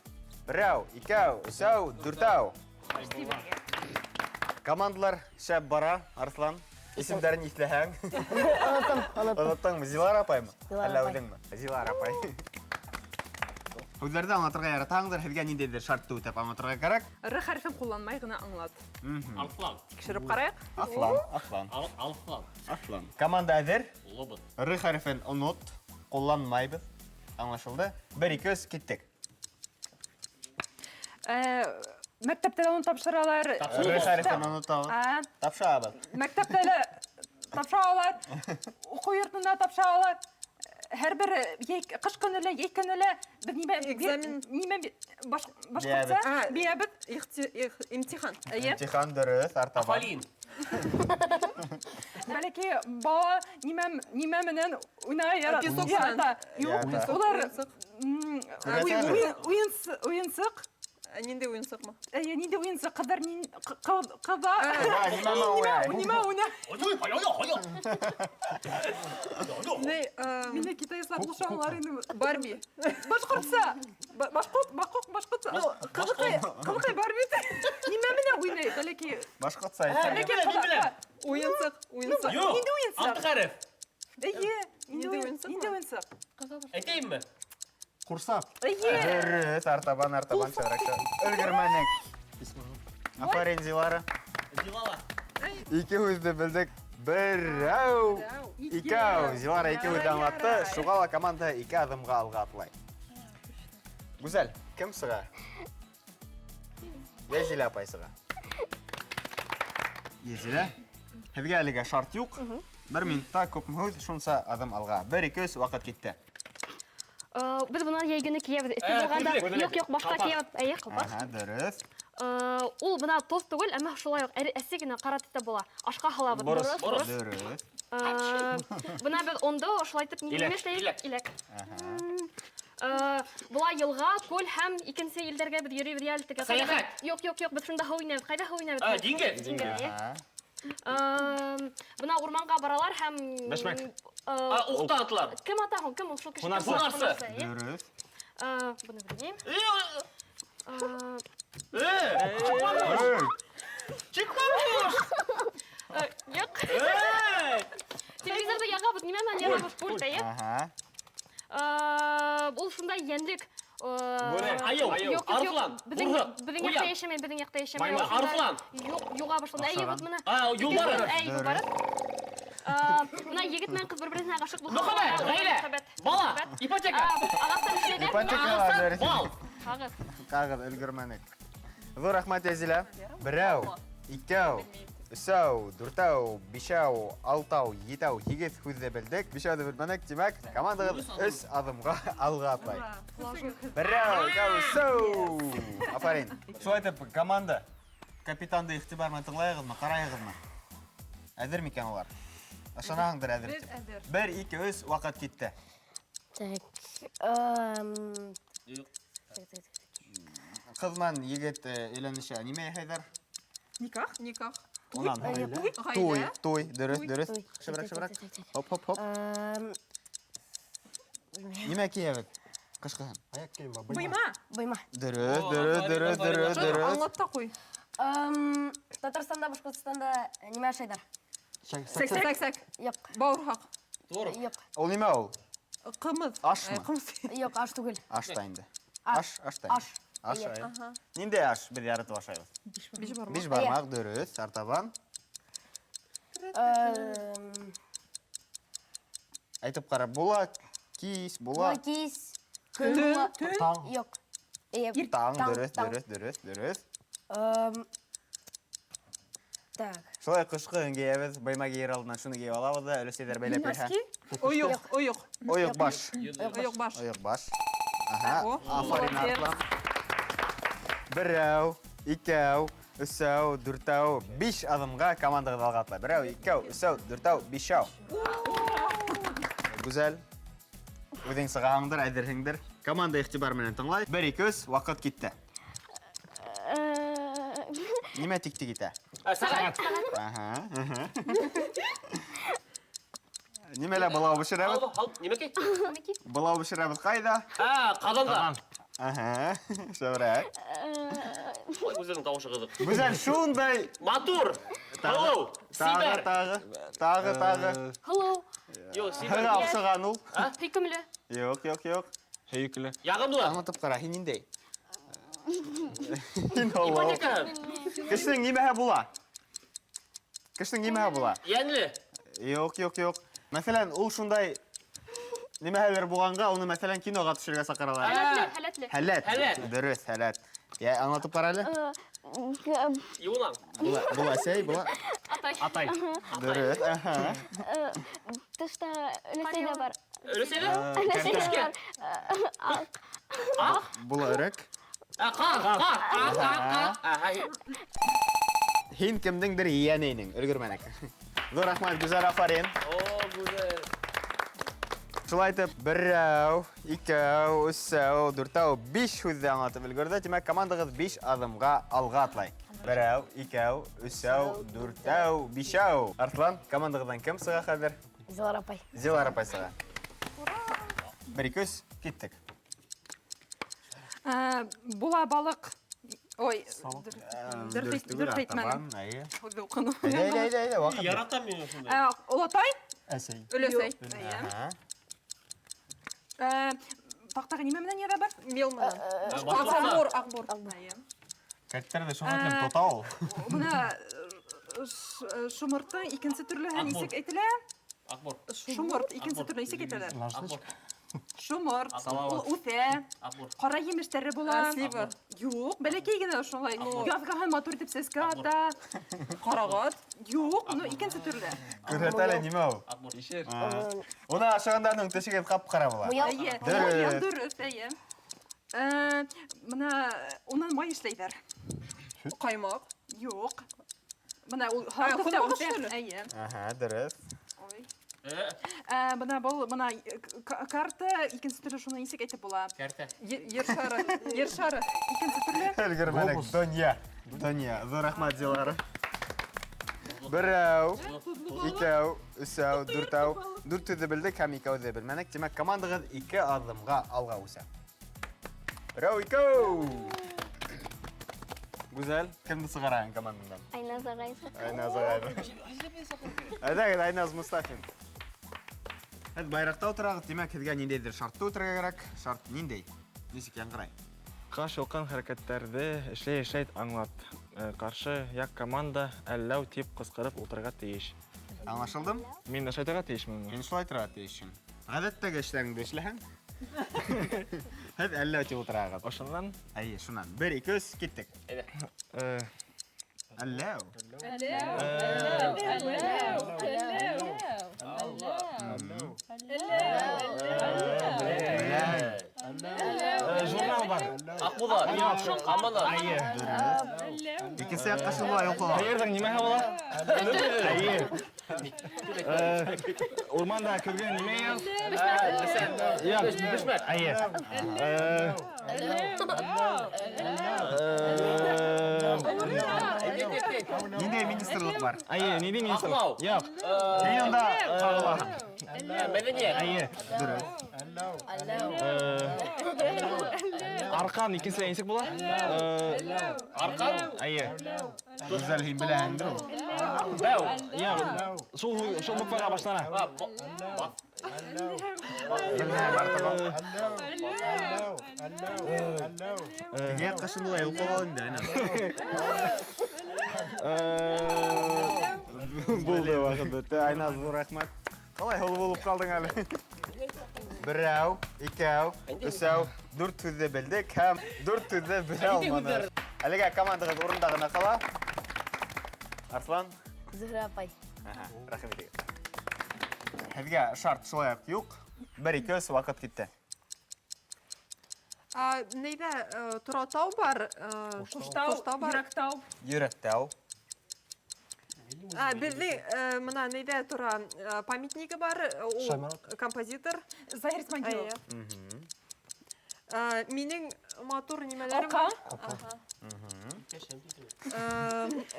Speaker 1: Берәү, икәү, өсәү, дүртәү. Командалар шәп бара, Арыҫлан. Исемдәрен иҫләһәң.
Speaker 8: Оноттом, оноттом.
Speaker 1: Оноттоңмо? Зилара апаймы?
Speaker 8: Зилара
Speaker 1: Әллә
Speaker 8: апай.
Speaker 1: үҙеңме? Зилара апай. Һүҙҙәрҙе аңлатырға яратаһыңдыр, һеҙгә ниндәйҙер шартты үтәп аңлатырға кәрәк.
Speaker 10: Р хәрефен ҡулланмай ғына аңлат.
Speaker 2: Арыҫлан.
Speaker 10: Тикшереп ҡарайыҡ.
Speaker 1: Аҫлан, аҫлан.
Speaker 2: Арыҫлан.
Speaker 1: Аҫлан. Команда әҙер.
Speaker 2: Лобот.
Speaker 1: Р хәрефен онот, ҡулланмайбыҙ. Аңлашылды. 1, 2, 3, киттек.
Speaker 10: Мәктәптә лә уны тапшыралар.
Speaker 1: Р хәрефен онотабыҙ. Тапшырабыҙ.
Speaker 10: Мәктәптә лә тапшыралар. Уҡыу йортонда тапшыралар. Һәр бер ҡыш көнө лә, йәй көнө лә беҙ нимә
Speaker 7: Экзамен.
Speaker 10: нимә башҡортса бирәбеҙ?
Speaker 7: Имтихан.
Speaker 10: Эйе.
Speaker 1: Имтихан дөрөҫ, артабан.
Speaker 2: Афарин.
Speaker 10: Бәләкәй бала нимә менән уйнай ярата?
Speaker 7: Песок менән.
Speaker 10: Ярата. Юҡ,
Speaker 1: Ярата.
Speaker 10: улар, уйынсыҡ.
Speaker 7: Ниндәй уйынсыҡмы?
Speaker 10: Эйе, ниндәй уйынсыҡ? Ҡыҙҙар ҡыҙа.
Speaker 1: Нимә уйнай?
Speaker 10: Нимә уйнай?
Speaker 7: Ни,
Speaker 10: Мине китайслар ҡушалар инде.
Speaker 7: Барби.
Speaker 10: Башҡортса. Башҡорт, башҡорт, башҡортса. Ҡыҙыҡай, ҡыҙыҡай Барби. Нимә менән уйнай? Бәләкәй.
Speaker 1: Башҡортса әйтһәң.
Speaker 10: Бәләкәй ҡыҙа.
Speaker 7: Уйынсыҡ, уйынсыҡ.
Speaker 2: Юҡ.
Speaker 10: Ниндәй уйынсыҡ?
Speaker 2: Алты хәреф.
Speaker 10: Эйе,
Speaker 7: Ниндәй уйынсыҡ?
Speaker 10: Ниндәй уйынсыҡ?
Speaker 2: Әйтәйемме?
Speaker 6: Ҡурсаҡ.
Speaker 10: Эйе.
Speaker 1: Дөрөҫ, артабан, артабан, шәберәк. Өлгөрмәнек. Афарин, Зилара.
Speaker 2: Зилара.
Speaker 1: Ике һүҙҙе белдек. Берәү, икәү. Зилара ике һүҙҙе аңлатты. Шуға ла команда ике аҙымға алға атлай. Гүзәл, кем сыға? Йәзилә апай сыға. Йәзилә, һеҙгә әлегә шарт юҡ. Бер минутта күпме һүҙ, шунса аҙым алға. 1, 2, 3, ваҡыт китте.
Speaker 4: Беҙ бынан йәй көнө кейәбеҙ. Эҫе булғанда, юҡ, юҡ, башҡа кейәбеҙ. Эйе, ҡалпаҡ.
Speaker 1: Аһа, дөрөҫ.
Speaker 4: Ул бына тоҙ түгел, әммә шулай уҡ әсе генә ҡара төҫтә була. Ашҡа һалабыҙ.
Speaker 2: Борос,
Speaker 4: Борос.
Speaker 1: Дөрөҫ.
Speaker 4: Бына беҙ ондо ошолай итеп
Speaker 2: Иләк,
Speaker 4: нимә эшләйбеҙ?
Speaker 2: иләк.
Speaker 4: Иләк. Була йылға, күл һәм икенсе илдәргә беҙ йөрөйбөҙ йәл теге.
Speaker 2: Сәйәхәт.
Speaker 4: Юҡ, юҡ, юҡ, беҙ шунда һыу инәбеҙ. Ҡайҙа һыу инәбеҙ?
Speaker 2: Диңгеҙ.
Speaker 4: Диңгеҙ, эйе. Бына урманға баралар һәм
Speaker 3: Бәшмәк.
Speaker 2: Уҡта атылар.
Speaker 4: Кем ата һуң? Кем ул шул кеше?
Speaker 3: Һунарсы.
Speaker 2: Һунарсы.
Speaker 4: Эйе.
Speaker 1: Дөрөҫ.
Speaker 4: Быны белмәйем.
Speaker 2: Чыкмамыш!
Speaker 4: Юҡ. Телевизорҙы яғабыҙ, нимә менән яғабыҙ? Пульт, эйе.
Speaker 1: Аһа.
Speaker 4: Ул шундай йәнлек.
Speaker 2: Бүре, айыу,
Speaker 4: Юҡ, юҡ, юҡ.
Speaker 2: арыҫлан,
Speaker 4: Беҙҙең
Speaker 2: бурһыҡ,
Speaker 4: яҡта
Speaker 2: ҡуян.
Speaker 4: йәшәмәй, беҙҙең яҡта йәшәмәй.
Speaker 2: Маймыл, арыҫлан.
Speaker 4: Юҡ, юға башланы. Әйе, вот бына.
Speaker 2: Юлбарыҫ.
Speaker 4: Әй, юлбарыҫ. Бына егет менән ҡыҙ бер-береһенә ғашиҡ булһа,
Speaker 2: Мөхәббәт, ғаилә,
Speaker 4: мөхәббәт,
Speaker 2: бала,
Speaker 4: мөхәббәт.
Speaker 2: ипотека.
Speaker 4: Ағастан эшләйҙәр.
Speaker 1: Ипотека
Speaker 2: Ағастан
Speaker 1: дөрөҫ.
Speaker 2: бал.
Speaker 4: Ҡағыҙ.
Speaker 1: Ҡағыҙ, өлгөрмәнек. Ҙур рәхмәт, Язилә. Берәү, икәү, өсәү, дүртәү, бишәү, алтау, етәү, һигеҙ һүҙҙе белдек. Бишәүҙе белмәнек, тимәк, командағыҙ өс аҙымға алға атлай. Берәү, икәү, өсәү. Афарин. Шулай итеп, команда капитанды иғтибар менән тыңлайығыҙмы, ҡарайығыҙмы? Әҙер микән улар? Ышанаһыңдыр әҙер
Speaker 7: Беҙ
Speaker 1: тип.
Speaker 7: әҙер.
Speaker 1: Бер, ике, өс, ваҡыт китте.
Speaker 8: Так.
Speaker 2: Юҡ.
Speaker 8: Так, так, так.
Speaker 1: Ҡыҙ менән егет өйләнешә. Нимә яһайҙар?
Speaker 7: Никах? Никах.
Speaker 1: Унан.
Speaker 7: Туй.
Speaker 1: Туй,
Speaker 7: Ғаилә.
Speaker 1: туй, дөрөҫ,
Speaker 7: Туй.
Speaker 1: дөрөҫ.
Speaker 8: Туй.
Speaker 1: Шәберәк,
Speaker 8: Так,
Speaker 1: шәберәк.
Speaker 8: так, так, так.
Speaker 1: Хоп, хоп, хоп. Нимә кейәбеҙ? Ҡышҡыһын.
Speaker 6: Аяҡ кейем бар,
Speaker 7: Быйма.
Speaker 8: Быйма.
Speaker 1: Дөрөҫ,
Speaker 2: О,
Speaker 1: дөрөҫ,
Speaker 2: афарин,
Speaker 1: дөрөҫ,
Speaker 2: афарин,
Speaker 1: дөрөҫ,
Speaker 7: Шуны
Speaker 1: дөрөҫ.
Speaker 7: аңлап та ҡуй.
Speaker 8: Татарстанда, Башҡортостанда нимә ашайҙар?
Speaker 6: Сәк-сәк.
Speaker 7: Сәк-сәк.
Speaker 8: Юҡ.
Speaker 7: Бауырһаҡ.
Speaker 2: Творог.
Speaker 8: Юҡ.
Speaker 1: Ул нимә ул?
Speaker 7: Ҡымыҙ.
Speaker 1: Ашмы?
Speaker 7: Ҡымыҙ.
Speaker 8: Юҡ, аш түгел.
Speaker 1: Аш та инде.
Speaker 8: Аш.
Speaker 1: Аш, аш та инде.
Speaker 8: Аш.
Speaker 1: Аш,
Speaker 8: Эйе.
Speaker 1: әйе. Ниндәй аш беҙ яратып ашайбыҙ?
Speaker 7: Биш бармаҡ.
Speaker 1: Биш бармаҡ, дөрөҫ, артабан. Әйтеп ҡара, була, кис, була.
Speaker 8: Була кис. Көн
Speaker 7: Төн.
Speaker 8: була.
Speaker 7: Төн.
Speaker 6: Таң.
Speaker 8: Юҡ. Эйе.
Speaker 1: Таң, дөрөҫ,
Speaker 8: таң.
Speaker 1: дөрөҫ, дөрөҫ, дөрөҫ.
Speaker 8: Так.
Speaker 1: Шулай ҡышҡы кейәбеҙ, быйма кейер алдынан шуны кейеп алабыҙ ҙа, өләсәйҙәр бәйләп бирһә.
Speaker 7: Носки. Ойоҡ. Ойоҡ.
Speaker 1: Ойоҡ баш.
Speaker 7: Ойоҡ баш.
Speaker 1: Ойоҡ баш. Аһа,
Speaker 7: О,
Speaker 1: афарин,
Speaker 7: молодец.
Speaker 1: Арыҫлан. Берәү, икәү, өсәү, дүртәү, биш аҙымға командағыҙ алға атлай. Берәү, икәү, өсәү, дүртәү, бишәү. Гүзәл, үҙең сығаһыңдыр, әҙерһеңдер. Команда иғтибар менән тыңлай. Бер, ике, өс, ваҡыт китте. Нимә тик-тик итә?
Speaker 2: Сәғәт.
Speaker 1: Аһа, аһа. Нимәлә былау бешерәбеҙ?
Speaker 2: Ал, ал, нимәкәй?
Speaker 1: Былау бешерәбеҙ ҡайҙа?
Speaker 2: Ҡаҙанда.
Speaker 1: Аһа, шәберәк.
Speaker 2: Ой, Гүзәлдең тауышы ҡыҙыҡ.
Speaker 1: Гүзәл шундай
Speaker 2: Матур. Һылыу.
Speaker 1: Тағы,
Speaker 2: Сибәр.
Speaker 1: тағы, тағы, тағы.
Speaker 4: Һылыу.
Speaker 2: Юҡ, сибәр.
Speaker 1: Һыға оҡшаған ул.
Speaker 4: Һөйкөмлө.
Speaker 1: Юҡ, юҡ, юҡ.
Speaker 3: Һөйөклө.
Speaker 2: Яғымлы.
Speaker 1: Аңлатып ҡара, һин ниндәй? Һин һылыу.
Speaker 2: Ипотека.
Speaker 1: Кешенең нимәһе була? Кешенең нимәһе була?
Speaker 2: Йәнле.
Speaker 1: Юҡ, юҡ, юҡ. Мәҫәлән, ул шундай нимәһелер булғанға, уны мәҫәлән киноға төшөргә саҡыралар.
Speaker 4: Һәләтле, һәләтле.
Speaker 1: Һәләт.
Speaker 2: Һәләт.
Speaker 1: Дөрөҫ, һәләт. Йә, аңлатып ҡара әле.
Speaker 2: Йыуынам.
Speaker 1: Була, була әсәй, була.
Speaker 4: Атай.
Speaker 3: Атай.
Speaker 1: Дөрөҫ, аһа.
Speaker 8: Тышта өләсәй ҙә бар.
Speaker 2: Өләсәй ҙә?
Speaker 8: Өләсәй ҙә бар.
Speaker 2: Аҡ.
Speaker 1: Була өрәк.
Speaker 2: Ҡар, ҡар, ҡар, ҡар, ҡар. Аһа.
Speaker 1: Һин кемдеңдер ейәне инең, өлгөрмәнек. Ҙур рәхмәт, Гүзәл, афарин.
Speaker 2: О, Гүзәл.
Speaker 1: Шулай итеп, берәү, икәү, өсәү, дүртәү, биш һүҙҙе аңлатып өлгөрҙө. Тимәк, командағыҙ биш аҙымға алға атлай. Берәү, икәү, өсәү, дүртәү, бишәү. Арыҫлан, командағыҙҙан кем сыға хәҙер?
Speaker 8: Зилара апай.
Speaker 1: Зилара апай сыға. Бер, ике, өс, киттек.
Speaker 10: Була балыҡ. Ой,
Speaker 1: Дөрөҫ түгел,
Speaker 10: дөрөҫ әйтмәнем.
Speaker 1: артабан, әйе.
Speaker 10: Үҙе уҡыны.
Speaker 1: Әйҙә, әйҙә, әйҙә, әйҙә, ваҡыт юҡ.
Speaker 2: Яратам мин шундай.
Speaker 10: Олатай?
Speaker 6: Әсәй.
Speaker 10: Өләсәй.
Speaker 1: Аһа.
Speaker 10: Таҡтаға нимә менән яҙабыҙ?
Speaker 7: Мел менән.
Speaker 10: Аҡбур, аҡбур. Әйе.
Speaker 1: Кәрттәрҙе шуға тиклем тота ул.
Speaker 10: Бына шоморттоң икенсе төрлөһө нисек әйтелә?
Speaker 2: Аҡбур.
Speaker 10: Шоморт икенсе төрлө нисек әйтәләр?
Speaker 2: Аҡбур.
Speaker 10: Шоморт.
Speaker 2: Салават.
Speaker 10: Ул үҫә.
Speaker 2: Аҡбур.
Speaker 10: Ҡара емештәре була.
Speaker 7: Слива.
Speaker 10: Юҡ, бәләкәй генә шулай. Яҙғаһын матур итеп сәскә ата.
Speaker 7: Ҡарағат.
Speaker 10: Юҡ, ну икенсе төрлө.
Speaker 1: Күрһәтә әле нимә ул?
Speaker 2: Аҡбур.
Speaker 3: Ишер.
Speaker 1: Уны ашағанда уның тешегеҙ ҡап-ҡара була.
Speaker 8: Муял.
Speaker 10: Әйе,
Speaker 1: Дөрөҫ.
Speaker 10: муял дөрөҫ, әйе. Бына унан май эшләйҙәр.
Speaker 7: Ҡаймаҡ.
Speaker 10: Юҡ. Бына ул
Speaker 7: ҡоноҡ
Speaker 10: үҫә.
Speaker 7: эшләре.
Speaker 10: Әйе.
Speaker 1: Аһа, дөрөҫ.
Speaker 10: Ой. Бына был, бына карта икенсе төрлө шуны нисек әйтеп була?
Speaker 2: Кәртә.
Speaker 7: Ер шары. Ер шары.
Speaker 10: Икенсе төрлө.
Speaker 1: Өлгөрмәнек.
Speaker 6: Глобус.
Speaker 1: Донъя. Донъя. Ҙур рәхмәт, Зилара. Берәү, икәү, өсәү, дүртәү. Дүрт һүҙҙе белдек һәм икәүҙе белмәнек. Тимәк, командағыҙ ике аҙымға алға үҫә. Берәү, икәү. Гүзәл, кемде сығараһың команданан?
Speaker 8: Айназ ағай.
Speaker 1: Айназ ағай. Әйҙәгеҙ, Айназ Мустафин. Һеҙ байраҡта ултырағыҙ, тимәк, һеҙгә ниндәйҙер шартты үтергә кәрәк. Шарт ниндәй? Нисек яңғырай?
Speaker 3: Ҡаш йолҡан хәрәкәттәрҙе эшләй-эшләй аңлат. Ҡаршы яҡ команда әлләү тип ҡысҡырып ултырырға тейеш.
Speaker 1: Аңлашылдым?
Speaker 3: Мин ошайтырға тейешменме?
Speaker 1: Һин шулай торға тейешһең. Ғәҙәттәге эшләреңде эшләһәң? Һеҙ әллә тип ултырағыҙ.
Speaker 3: Ошонан?
Speaker 1: Әйе, шунан. 1 2 3 киттек. Әлләү.
Speaker 3: Журнал бар.
Speaker 2: Аҡбуҙат. Аманат.
Speaker 3: Әйе.
Speaker 1: Икенсе яҡҡа шулай йоҡлап.
Speaker 3: Һыйырҙың нимәһе була? Әйе. Урманда көлгән нимә яҙ? Юҡ,
Speaker 2: Бешмәк.
Speaker 3: Әйе.
Speaker 1: Ниндәй министрлыҡ бар?
Speaker 3: Әйе, ниндәй министр?
Speaker 2: Аҡлау.
Speaker 3: Юҡ.
Speaker 1: Һин унда ҡағылаһың.
Speaker 2: Мәҙәниәт.
Speaker 3: Әйе.
Speaker 1: Дөрөҫ.
Speaker 3: Арҡан икенселәй нисек була?
Speaker 2: Арҡан.
Speaker 3: Әйе.
Speaker 1: Гүзәл, һин беләһеңдер ул.
Speaker 2: Бәү.
Speaker 3: Юҡ. Шул шул букваға башлана.
Speaker 1: Белмәйем, артабан. Теге яҡҡа шундай йоҡлап ал инде, әнә. Булды ваҡыт бөттө. Айназ, ҙур рәхмәт. Ҡалай һылыу булып ҡалдың әле. Берәү, икәү, өсәү, дүрт һүҙҙе белдек һәм дүрт һүҙҙе белә алманыҡ. Әлегә командағыҙ урында ғына ҡала. Арслан.
Speaker 8: Зөһрә апай.
Speaker 1: Рәхим итегеҙ. Һеҙгә шарт шулай уҡ юҡ. 1 2 3 ваҡыт китте.
Speaker 7: Нейҙә Торатау бар,
Speaker 10: Ҡуштау,
Speaker 7: Ҡуштау бар.
Speaker 10: Йөрәктау.
Speaker 1: Йөрәктау.
Speaker 7: Беҙҙең мына нейҙә тора памятнигы бар, ул композитор.
Speaker 10: Заһир Исмагилов.
Speaker 7: Минең матур нимәләрем
Speaker 10: Оҡа.
Speaker 7: бар.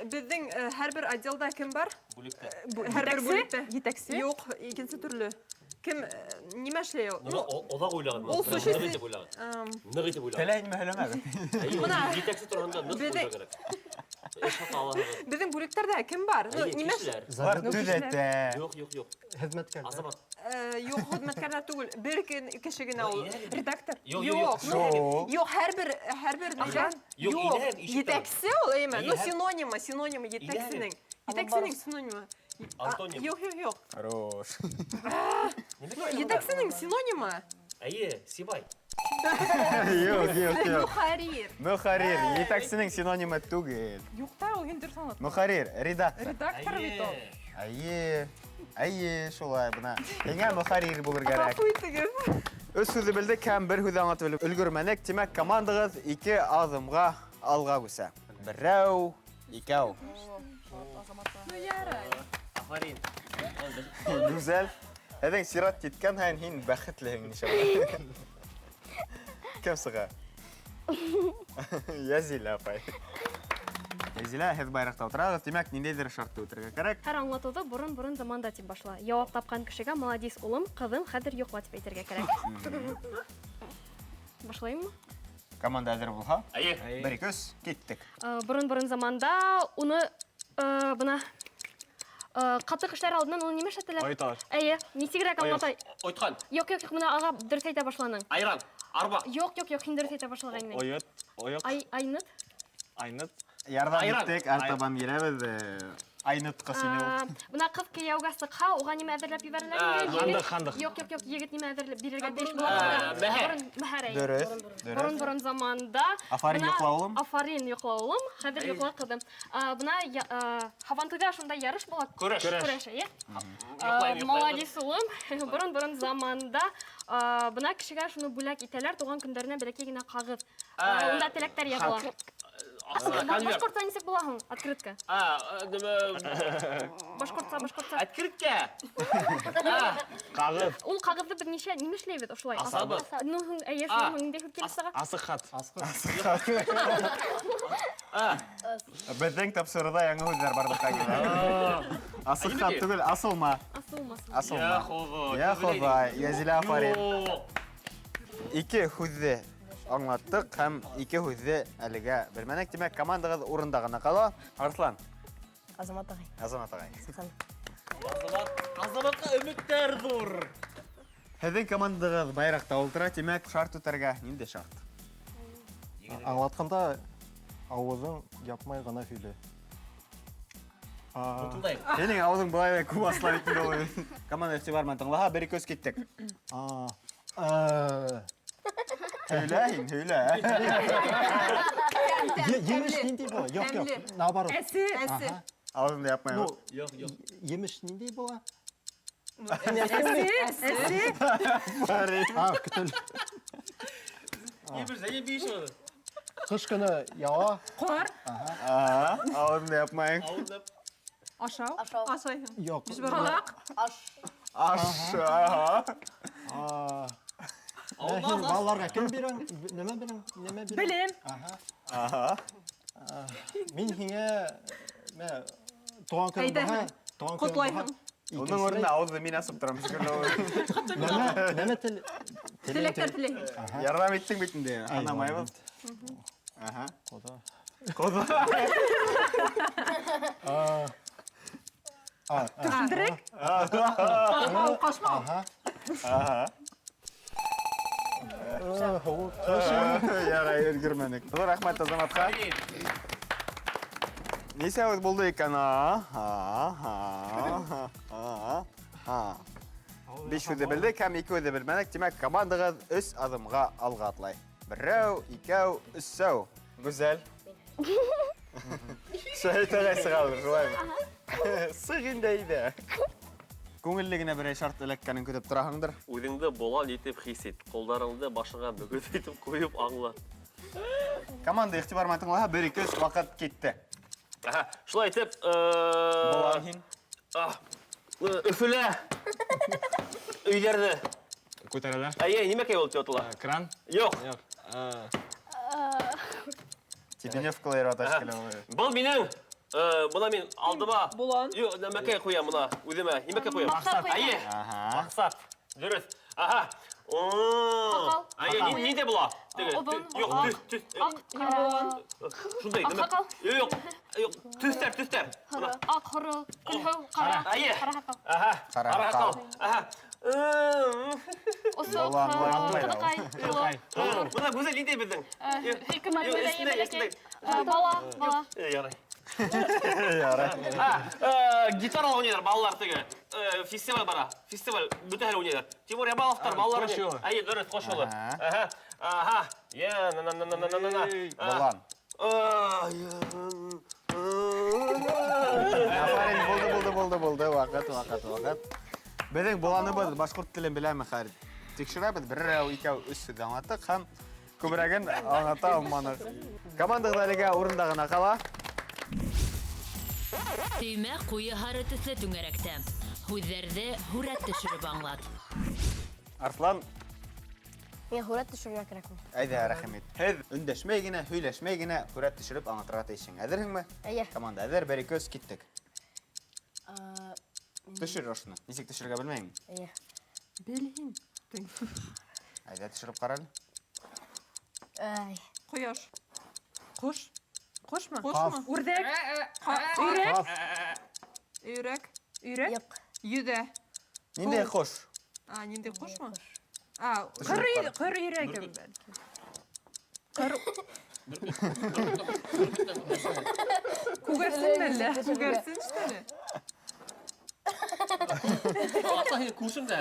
Speaker 7: Беҙҙең һәр бер отделда кем бар?
Speaker 2: Бүлектә.
Speaker 7: Һәр бер бүлектә.
Speaker 10: Етәксе.
Speaker 7: Юҡ, икенсе төрлө. Кем нимә эшләй ул?
Speaker 2: Ныҡ оҙаҡ уйлаған.
Speaker 7: Ул
Speaker 2: Ныҡ
Speaker 7: существует.
Speaker 2: итеп уйлаған. Ныҡ итеп уйлаған.
Speaker 1: Теләй нимә һөйләмәгеҙ.
Speaker 7: Мына.
Speaker 2: Етәксе тураһында ныҡ
Speaker 7: Беҙҙең
Speaker 2: уйлау кәрәк. Эш хаҡы алаһығыҙ.
Speaker 7: Беҙҙең бүлектәрҙә кем бар? Ну,
Speaker 2: Әйе,
Speaker 7: нимә
Speaker 2: кешеләр.
Speaker 1: Бар төҙәтә.
Speaker 2: Юҡ, юҡ, юҡ.
Speaker 6: Хеҙмәткәрҙәр.
Speaker 2: Азамат.
Speaker 7: Юҡ, хеҙмәткәрҙәр түгел. Бер кеше генә ул.
Speaker 10: Редактор.
Speaker 2: Юҡ,
Speaker 7: Юҡ,
Speaker 2: юҡ,
Speaker 1: Шул.
Speaker 7: юҡ, һәр бер нигә?
Speaker 2: Юҡ,
Speaker 7: Юҡ,
Speaker 2: иләһем ишектә.
Speaker 7: етәксе ул, әйме?
Speaker 2: Әйе,
Speaker 7: Ну,
Speaker 2: һәр-
Speaker 7: синонимы етәксенең.
Speaker 2: Иләһем.
Speaker 7: Етәксенең синонимы.
Speaker 2: Антоним.
Speaker 7: Юҡ, юҡ, юҡ.
Speaker 1: Хорош.
Speaker 7: Ну, етәксенең синонимы.
Speaker 2: Әйе, Сибай.
Speaker 1: Юҡ, юҡ, юҡ.
Speaker 7: Мөхәррир.
Speaker 1: Мөхәррир, етәксенең синонимы түгел.
Speaker 10: Юҡ та, ул һин дөрөҫ аңлаттың.
Speaker 1: Мөхәррир, редактор.
Speaker 10: Редактор бит ул.
Speaker 1: Әйе, әйе, шулай бына. Һиңә мөхәррир булыр кәрәк.
Speaker 7: Ғәфү итегеҙ.
Speaker 1: Өс һүҙҙе белдек һәм бер һүҙҙе аңлатып өлгөрмәнек. Тимәк, командағыҙ 2 аҙымға алға күсә. Берәү, икәү.
Speaker 10: Ну, ярай.
Speaker 2: Афарин.
Speaker 1: Гүзәл, һеҙҙең сират киткән һайын һин бәхетлеһең нисәмә. Кем сыға? Язилә апай. Язилә, һеҙ байраҡта ултырағыҙ. Тимәк, ниндәйҙер шартты үтергә кәрәк.
Speaker 4: Һәр аңлатыуҙы борон-борон заманда тип башла. Яуап тапҡан кешегә молодец улым, ҡыҙым, хәҙер йоҡла тип әйтергә кәрәк. Башлайыммы?
Speaker 1: Команда әҙер булһа?
Speaker 2: Әйе.
Speaker 1: 1 2 3, киттек.
Speaker 4: Борон-борон заманда уны бына ҡаты ҡыштар алдынан уны нимә эшләтәләр?
Speaker 3: Ойталар.
Speaker 4: Әйе, нисегерәк аңлатай?
Speaker 2: Ойтҡан.
Speaker 4: Юҡ, юҡ, юҡ, бына аға дөрөҫ әйтә башланың.
Speaker 2: Айран, арба.
Speaker 4: Юҡ, юҡ, юҡ, һин дөрөҫ әйтә башлағайның.
Speaker 3: Ойот, ойоҡ.
Speaker 4: Ай, айныт.
Speaker 3: Айныт.
Speaker 1: Ярҙам
Speaker 2: Айран.
Speaker 1: иттек, артабан киләбеҙ. Айнытҡа сине ул.
Speaker 4: Бына ҡыҙ кейәүгә сыҡһа, уға нимә әҙерләп ебәрәләр?
Speaker 3: Хандыҡ, хандыҡ.
Speaker 4: Юҡ, юҡ, юҡ, егет нимә әҙерләп бирергә тейеш була?
Speaker 2: Мәһәр.
Speaker 4: Борон, мәһәр, әйе.
Speaker 1: Дөрөҫ, дөрөҫ.
Speaker 4: Борон-борон заманда
Speaker 1: Афарин
Speaker 4: бына
Speaker 1: йоҡла улым.
Speaker 4: Афарин йоҡла улым, хәҙер йоҡла ҡыҙым. Бына Һабантуйҙа шундай ярыш була.
Speaker 2: Көрәш.
Speaker 4: Көрәш, әйе.
Speaker 2: Йоҡлайым, йоҡлайым.
Speaker 4: Молодец улым. Борон-борон заманда бына кешегә шуны бүләк итәләр, тыуған көндәренә бәләкәй генә ҡағыҙ. Унда теләктәр яҙыла.
Speaker 2: Конверт.
Speaker 4: Башҡортса нисек була һуң? Открытка. Башҡортса, башҡортса.
Speaker 2: Открытка.
Speaker 3: Ҡағыҙ.
Speaker 4: Ул ҡағыҙҙы беҙ нимә эшләйбеҙ ошолай?
Speaker 2: Асабыҙ.
Speaker 4: Ну, һуң, әйе, шуның ниндәй һүҙ килеп сыға?
Speaker 3: Асыҡ хат.
Speaker 1: Асыҡ хат. Беҙҙең тапшырыуҙа яңы һүҙҙәр барлыҡҡа килә. Асыҡ хат түгел, асылма.
Speaker 4: Асылма.
Speaker 1: Асылма.
Speaker 2: Я Хоҙай.
Speaker 1: Я Хоҙай, Язилә, афарин. Ике һүҙҙе аңлаттыҡ һәм ике һүҙҙе әлегә белмәнек. Тимәк, командағыҙ урында ғына ҡала. Арыҫлан.
Speaker 8: Азамат ағай.
Speaker 1: Азамат ағай.
Speaker 2: Азамат, Азаматҡа өмөттәр ҙур.
Speaker 1: Һеҙҙең командағыҙ байраҡта ултыра, тимәк, шарт үтәргә. Ниндәй шарт?
Speaker 6: Аңлатҡанда ауыҙың япмай ғына һөйлә.
Speaker 2: Тыңлайым.
Speaker 1: Һинең ауыҙың былай ҙа күп асыла бит инде ул. Команда иғтибар менән тыңлаһа, бер ике өс киттек. Һөйлә һин, һөйлә.
Speaker 6: Емеш ниндәй була? Юҡ, юҡ, наоборот.
Speaker 10: Әсе.
Speaker 7: Әсе.
Speaker 1: Ауыҙыңды япмай.
Speaker 6: Ну,
Speaker 2: Юҡ, юҡ.
Speaker 6: емеш ниндәй була?
Speaker 10: Әсе. Әсе.
Speaker 6: А, көтөл.
Speaker 2: Емеш, зәйе бейеш оны.
Speaker 6: Ҡыш көнө яуа.
Speaker 10: Ҡар.
Speaker 1: Ага, ауыҙыңды япмайың.
Speaker 2: Ауыҙ
Speaker 10: Ашау.
Speaker 8: Ашау.
Speaker 7: Ашайһың.
Speaker 6: Юҡ.
Speaker 10: Ҡалаҡ.
Speaker 8: Аш.
Speaker 1: Аш, ага.
Speaker 6: А. Һин балаларға кем бирәң? Нимә бирәң? Нимә бирәң?
Speaker 10: Белем.
Speaker 6: Ага.
Speaker 1: Ага.
Speaker 6: Мин һиңә мә туған көнөң
Speaker 7: Әйҙә.
Speaker 6: булһа, туған көнөң булһа,
Speaker 7: Ҡотлайһың.
Speaker 1: Уның урынына ауыҙҙы мин асып торам.
Speaker 6: Нәмә, нәмә тел
Speaker 7: Теләктәр теләйһең.
Speaker 1: Ярҙам иттең бит инде. Һанамайбыҙ. Ага.
Speaker 6: Ҡоҙа.
Speaker 1: Ҡоҙа.
Speaker 6: А,
Speaker 10: Төшөндөрөк.
Speaker 7: Ҡашмау, ҡашмау.
Speaker 6: Ага.
Speaker 1: Ага.
Speaker 6: Һыуыҡ, ҡыш.
Speaker 1: Ярай, өлгөрмәнек. Ҙур рәхмәт Азаматҡа. Нисә һүҙ булды икән? А, а, а, а. Биш һүҙҙе белдек һәм ике һүҙҙе белмәнек. Тимәк, командағыҙ өс аҙымға алға атлай. Берәү, икәү, өсәү. Гүзәл. Шәһит ағай сығалыр, шулаймы? Сыҡ инде әйҙә. Күңелле генә берәй шарт эләккәнен көтөп тораһыңдыр.
Speaker 2: Үҙеңде болан итеп хис ит. Ҡулдарыңды башыңа мөгөҙ итеп ҡуйып аңла.
Speaker 1: Команда иғтибар менән тыңлаһа, 1 2 3 ваҡыт китте.
Speaker 2: Аһа, шулай итеп,
Speaker 1: Болан һин.
Speaker 2: Өфөлә өйҙәрҙе.
Speaker 3: Күтәрәләр.
Speaker 2: Әйе, нимәкәй ул тип атала?
Speaker 3: Кран.
Speaker 2: Юҡ.
Speaker 3: Юҡ.
Speaker 1: Тебеневкала ярата шикелле.
Speaker 2: Был минең, бына мин алдыма.
Speaker 7: Болан.
Speaker 2: Юҡ, нәмәкәй ҡуям бына үҙемә. Нимәкәй ҡуям?
Speaker 4: Маҡсат ҡуям.
Speaker 2: Әйе.
Speaker 1: Аһа.
Speaker 2: Маҡсат. Дөрөҫ. Аһа.
Speaker 4: Һаҡал.
Speaker 2: Әйе, ниндәй була? Теге,
Speaker 4: Оҙон,
Speaker 2: юҡ,
Speaker 4: аҡ.
Speaker 2: төҫ, төҫ.
Speaker 4: Аҡ,
Speaker 2: Шундай,
Speaker 4: Аҡ
Speaker 2: нәмә?
Speaker 4: һаҡал.
Speaker 2: Юҡ, юҡ, төҫтәр, төҫтәр.
Speaker 4: Һоро, аҡ, һоро, көлһөү, ҡара.
Speaker 2: Әйе.
Speaker 4: Ҡара һаҡал.
Speaker 2: Аһа.
Speaker 1: Ҡара
Speaker 2: Ҡара
Speaker 1: һаҡал.
Speaker 2: һаҡал. Аһа.
Speaker 4: Осоҡ,
Speaker 1: Болан, болан,
Speaker 4: ҡыҙыҡай, оло.
Speaker 2: Бына Гүзәл ниндәй беҙҙең?
Speaker 4: Һөйкөмлө,
Speaker 2: Юҡ, өҫтөндә,
Speaker 4: бәләкәй.
Speaker 2: өҫтөндә.
Speaker 4: Бала, бала.
Speaker 2: Ярай.
Speaker 1: Ярай.
Speaker 2: Гитарала уйнайҙар балалар теге. Фестиваль бара. Фестиваль бөтәһе лә уйнайҙар. Тимур Ямаловтар балалар
Speaker 3: Ҡош
Speaker 2: уйнай.
Speaker 3: юлы.
Speaker 2: Әйе, дөрөҫ, ҡош юлы.
Speaker 1: Аһа.
Speaker 2: Аһа. Аһа. Я, на на на на на на на.
Speaker 1: Болан. Афарин, булды, булды, булды, булды. Ваҡыт, ваҡыт, ваҡыт. Беҙҙең боланыбыҙ башҡорт телен беләме хәҙер? Тикшерәбеҙ, берәү, икәү, өс һүҙ аңлаттыҡ һәм күберәген аңлата алманыҡ. Командағыҙ әлегә урында ғына ҡала.
Speaker 9: Төймә ҡуйы һары төҫлө түңәрәктә. Һүҙҙәрҙе һүрәт төшөрөп аңлат.
Speaker 1: Арслан.
Speaker 8: Миңә һүрәт төшөрөргә кәрәкме?
Speaker 1: Әйҙә, рәхим ит. Һеҙ өндәшмәй генә, һөйләшмәй генә һүрәт төшөрөп аңлатырға тейешһең. Әҙерһеңме?
Speaker 8: Әйе.
Speaker 1: Команда әҙер, 1 2 3 киттек. Төшөр ошоно. Нисек төшөрөргә белмәйем.
Speaker 8: Әйе.
Speaker 7: Белһин.
Speaker 1: Әйҙә, төшөрөп ҡара әле.
Speaker 8: Ай.
Speaker 7: Ҡояш.
Speaker 10: Ҡош. Ҡошмо?
Speaker 7: Ҡошмо?
Speaker 10: Үрҙәк. Өйрәк.
Speaker 7: Өйрәк.
Speaker 10: Өйрәк.
Speaker 8: Юҡ.
Speaker 7: Йөҙә.
Speaker 1: Ниндәй ҡош?
Speaker 7: А, ниндәй ҡошмо? А,
Speaker 10: Ҡыр ҡыр өйрәге бәлки. Ҡыр
Speaker 7: Күгәрсен әллә? Күгәрсен что ли?
Speaker 2: Ватсон һинең күршең дә.